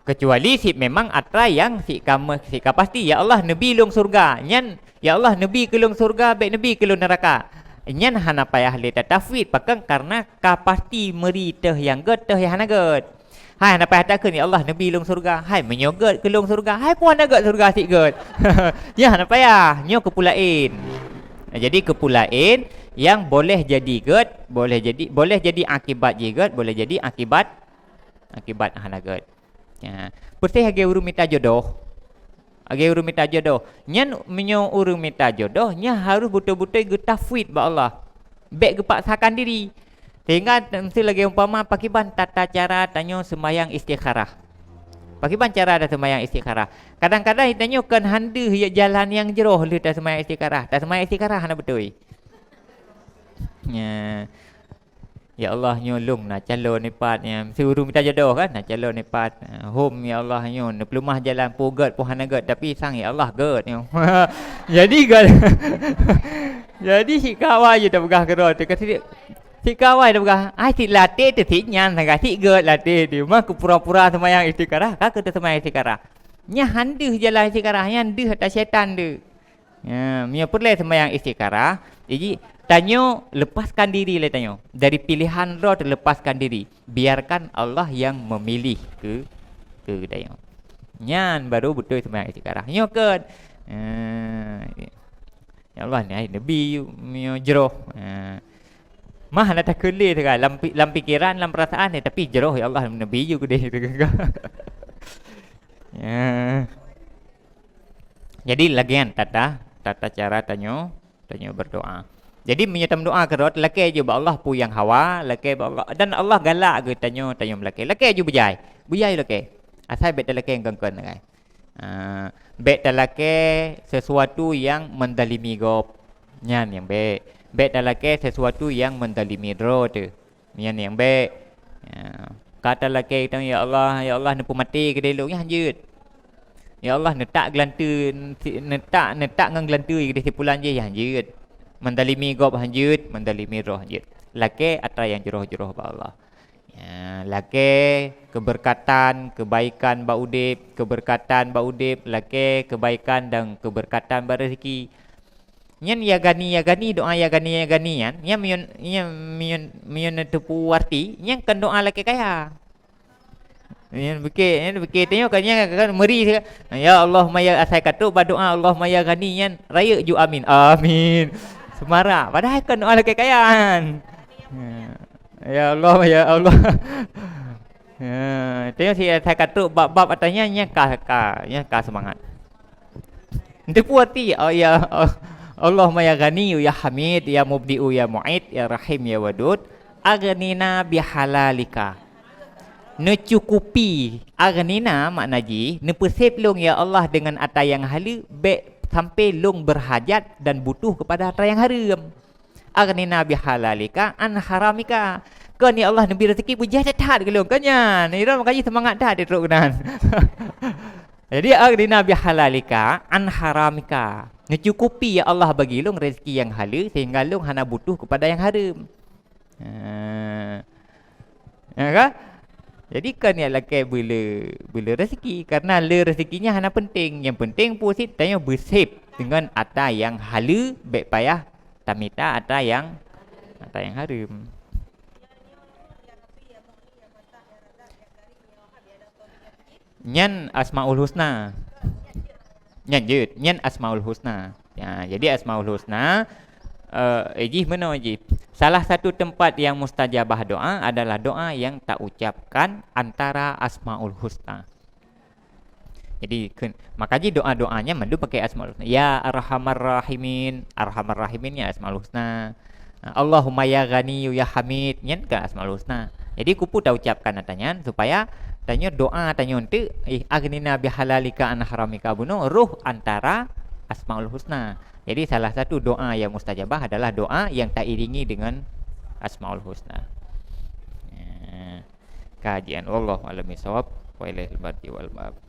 Kecuali sit memang atra nyang sit ka me-, sit ka pasti, "Ya Allah, neubi lôn syeuruga." Nyan, "Ya Allah, neubi keu lôn syeuruga, bék neubi keu lôn neuraka." Nyan hana payah lé tatafwid, pakon? Karena ka pasti meuri teuh nyang gét, teuh nyang hana gét. Hai, hana payah takheun, "Ya Allah, neubi lôn syeuruga." Hai, meunyoe gét keu lôn syeuruga, hai, peue hana gét syeuruga sit gét. Nyan hana payah, nyoe keupeue laén. Jadi keupeue laén nyang boleh jadi gét, boleh jadi, boleh jadi akibat jih gét, boleh jadi akibat, akibat hana gét. Ya. Peureulée lagée ureuëng mita jodoh. Lagée ureuëng mita jodoh. Nyan meunyoe ureuëng mita jodoh, nyan harôh beutôi-beutôi geutafwid bak Allah. Bék geupaksakan diri. Sehingga miseu lagée umpama pakriban tata cara tanyoe seumayang istikharah. Pakriban cara taseumayang istikharah? Kadang-kadang tanyoe kon han deuh jalan nyang jroh lheueh taseumayang istikharah. Taseumayang istikharah hana beutôi. Ya. Ya Allah, nyoe lôn na calon ipat, ya. Miseu ureuëng mita jodoh kan, na calon ipat. Hom, ya Allah, nyoe neupeuleumah jalan, peue gét, peue hana gét, tapi sang, ya Allah, gét nyoe. Jadi gét. Jadi sit ka awai jih tapeugah keudroe teuh, ka sit, sit ka awai tapeugah, "Ai, sit latée teuh sit nyan sagai, sit gét latée teuh." Mah keu pura-pura seumayang istikharah, ka keu teuseumayang istikharah. Nyan han deuh jalan istikharah, nyan deuh ata syaitan deuh. Ya, meunyoe peureulée seumayang istikharah, jadi tanyoe lepaskan diri lé tanyoe dari pilihan droe, teulepaskan diri. Biarkan Allah yang memilih keu, keu tanyoe. Nyan baru beutôi seumayang istikharah. Nyoe kon. Eh, ya Allah, ni ai neubi meunyoe jroh. Eh, mah hana takheun lé teuka lam pi-, lam pikeran, lam peurasaan, eh, tapi jroh, ya Allah, neubi ju keudeh. Ya. Jadi lagée nyan tata, tata cara tanyoe, tanyoe berdoa. Jadi meunyoe tameudoa keudroe, lakée ju bak Allah peue nyang hawa, lakée bak Allah, dan Allah galak geutanyoe, tanyoe meulakée. Lakée ju beujai, beujai lakée. Asai bék talakée ngon kon-kon sagai. Ah, bék talakée sesuatu nyang mendalimi gob. Nyan nyang bék. Bék talakée sesuatu nyang mendalimi droe teuh. Nyan nyang bék. Ya. Ka talakée tanyoe, "Ya Allah, ya Allah, neupeumaté keudeh lôn," nyan han jeuet. "Ya Allah, neutak geulanteue, neutak, neutak ngon geulanteue keudeh si pulan jih," nyan han jeuet. Mendalimi gob han jeuet, mendalimi droe han jeuet. Lakée atra nyang jroh-jroh bak Allah. Ya, lakée keubeurkatan, keubaikan bak udeb, keubeurkatan bak udeb, lakée keubaikan dan keubeurkatan bak rezeki. Nyan ya gani, ya gani, doa ya gani, ya gani nyan, nyan meunyoe, nyan meunyoe, meunyoe neuteupeue arti, nyan kon doa lakée kaya. Nyan pike, nyan pike, tanyoe ka nyan ka meuri, "Ya Allahumma ya," asai ka trok bak doa, "Allahumma ya gani," nyan rayeuk ju amin. Amin. Seumarak. Padahai kon doa lakée kaya nyan. Ya Allah, ya Allah. Ya, tanyoe si asai ka trok bab-bab ata nyan, nyan ka, ka, nyan ka seumangat. Neuteupeue arti, oh ya, oh, Allahumma ya Ghani, ya Hamid, ya Mubdi'u, ya Mu'id, ya Rahim, ya Wadud, aghnina bihalalika. Neucukupi, aghnina makna jih, neupeusép lôn ya Allah deungon ata nyang haleue, bék sampai lôn beurhajat dan butuh keupada ata nyang hareuem. Aghnina bihalalika an haramika. Kon ya Allah neubi rezeki beujih that keu lôn, kon nyan. Nyan makajih seumangat that di trok keunan. Jadi aghnina bihalalika an haramika. Neucukupi ya Allah bagi lôn rezeki nyang haleue sehingga lôn hana butuh keupada nyang hareuem. Ha. Ya kan? Jadi kon ya lakée beule, beule rezeki, karena le rezeki nyan hana penting. Nyang penting peue cit tanyoe beusép deungon ata nyang haleue, bék payah tamita ata nyang, ata nyang hareuem. Nyan Asmaul Husna. Nyan jeuet, nyan Asmaul Husna. Ya, jadi Asmaul Husna, eh, jih meunoe jih. Salah satu tempat yang mustajabah doa adalah doa yang tak ucapkan antara Asmaul Husna. Jadi, kheun, maka jih doa-doa nyan mandum pakai Asmaul Husna. Ya Arhamar Rahimin, Arhamar Rahimin nyan Asmaul Husna. Allahumma ya Ghaniyyu ya Hamid, nyan kan Asmaul Husna. Jadi, keupeue taucapkan ata nyan supaya tanyoe doa tanyoe teuk, eh, aghnina bihalalika an haramika bunoe roh antara Asmaul Husna. Jadi, salah satu doa yang mustajabah adalah doa yang tairingi dengan Asmaul Husna. Ya. Kajian, wallahu a'lam bishawab, wa ilaihil marji wal ma'ab.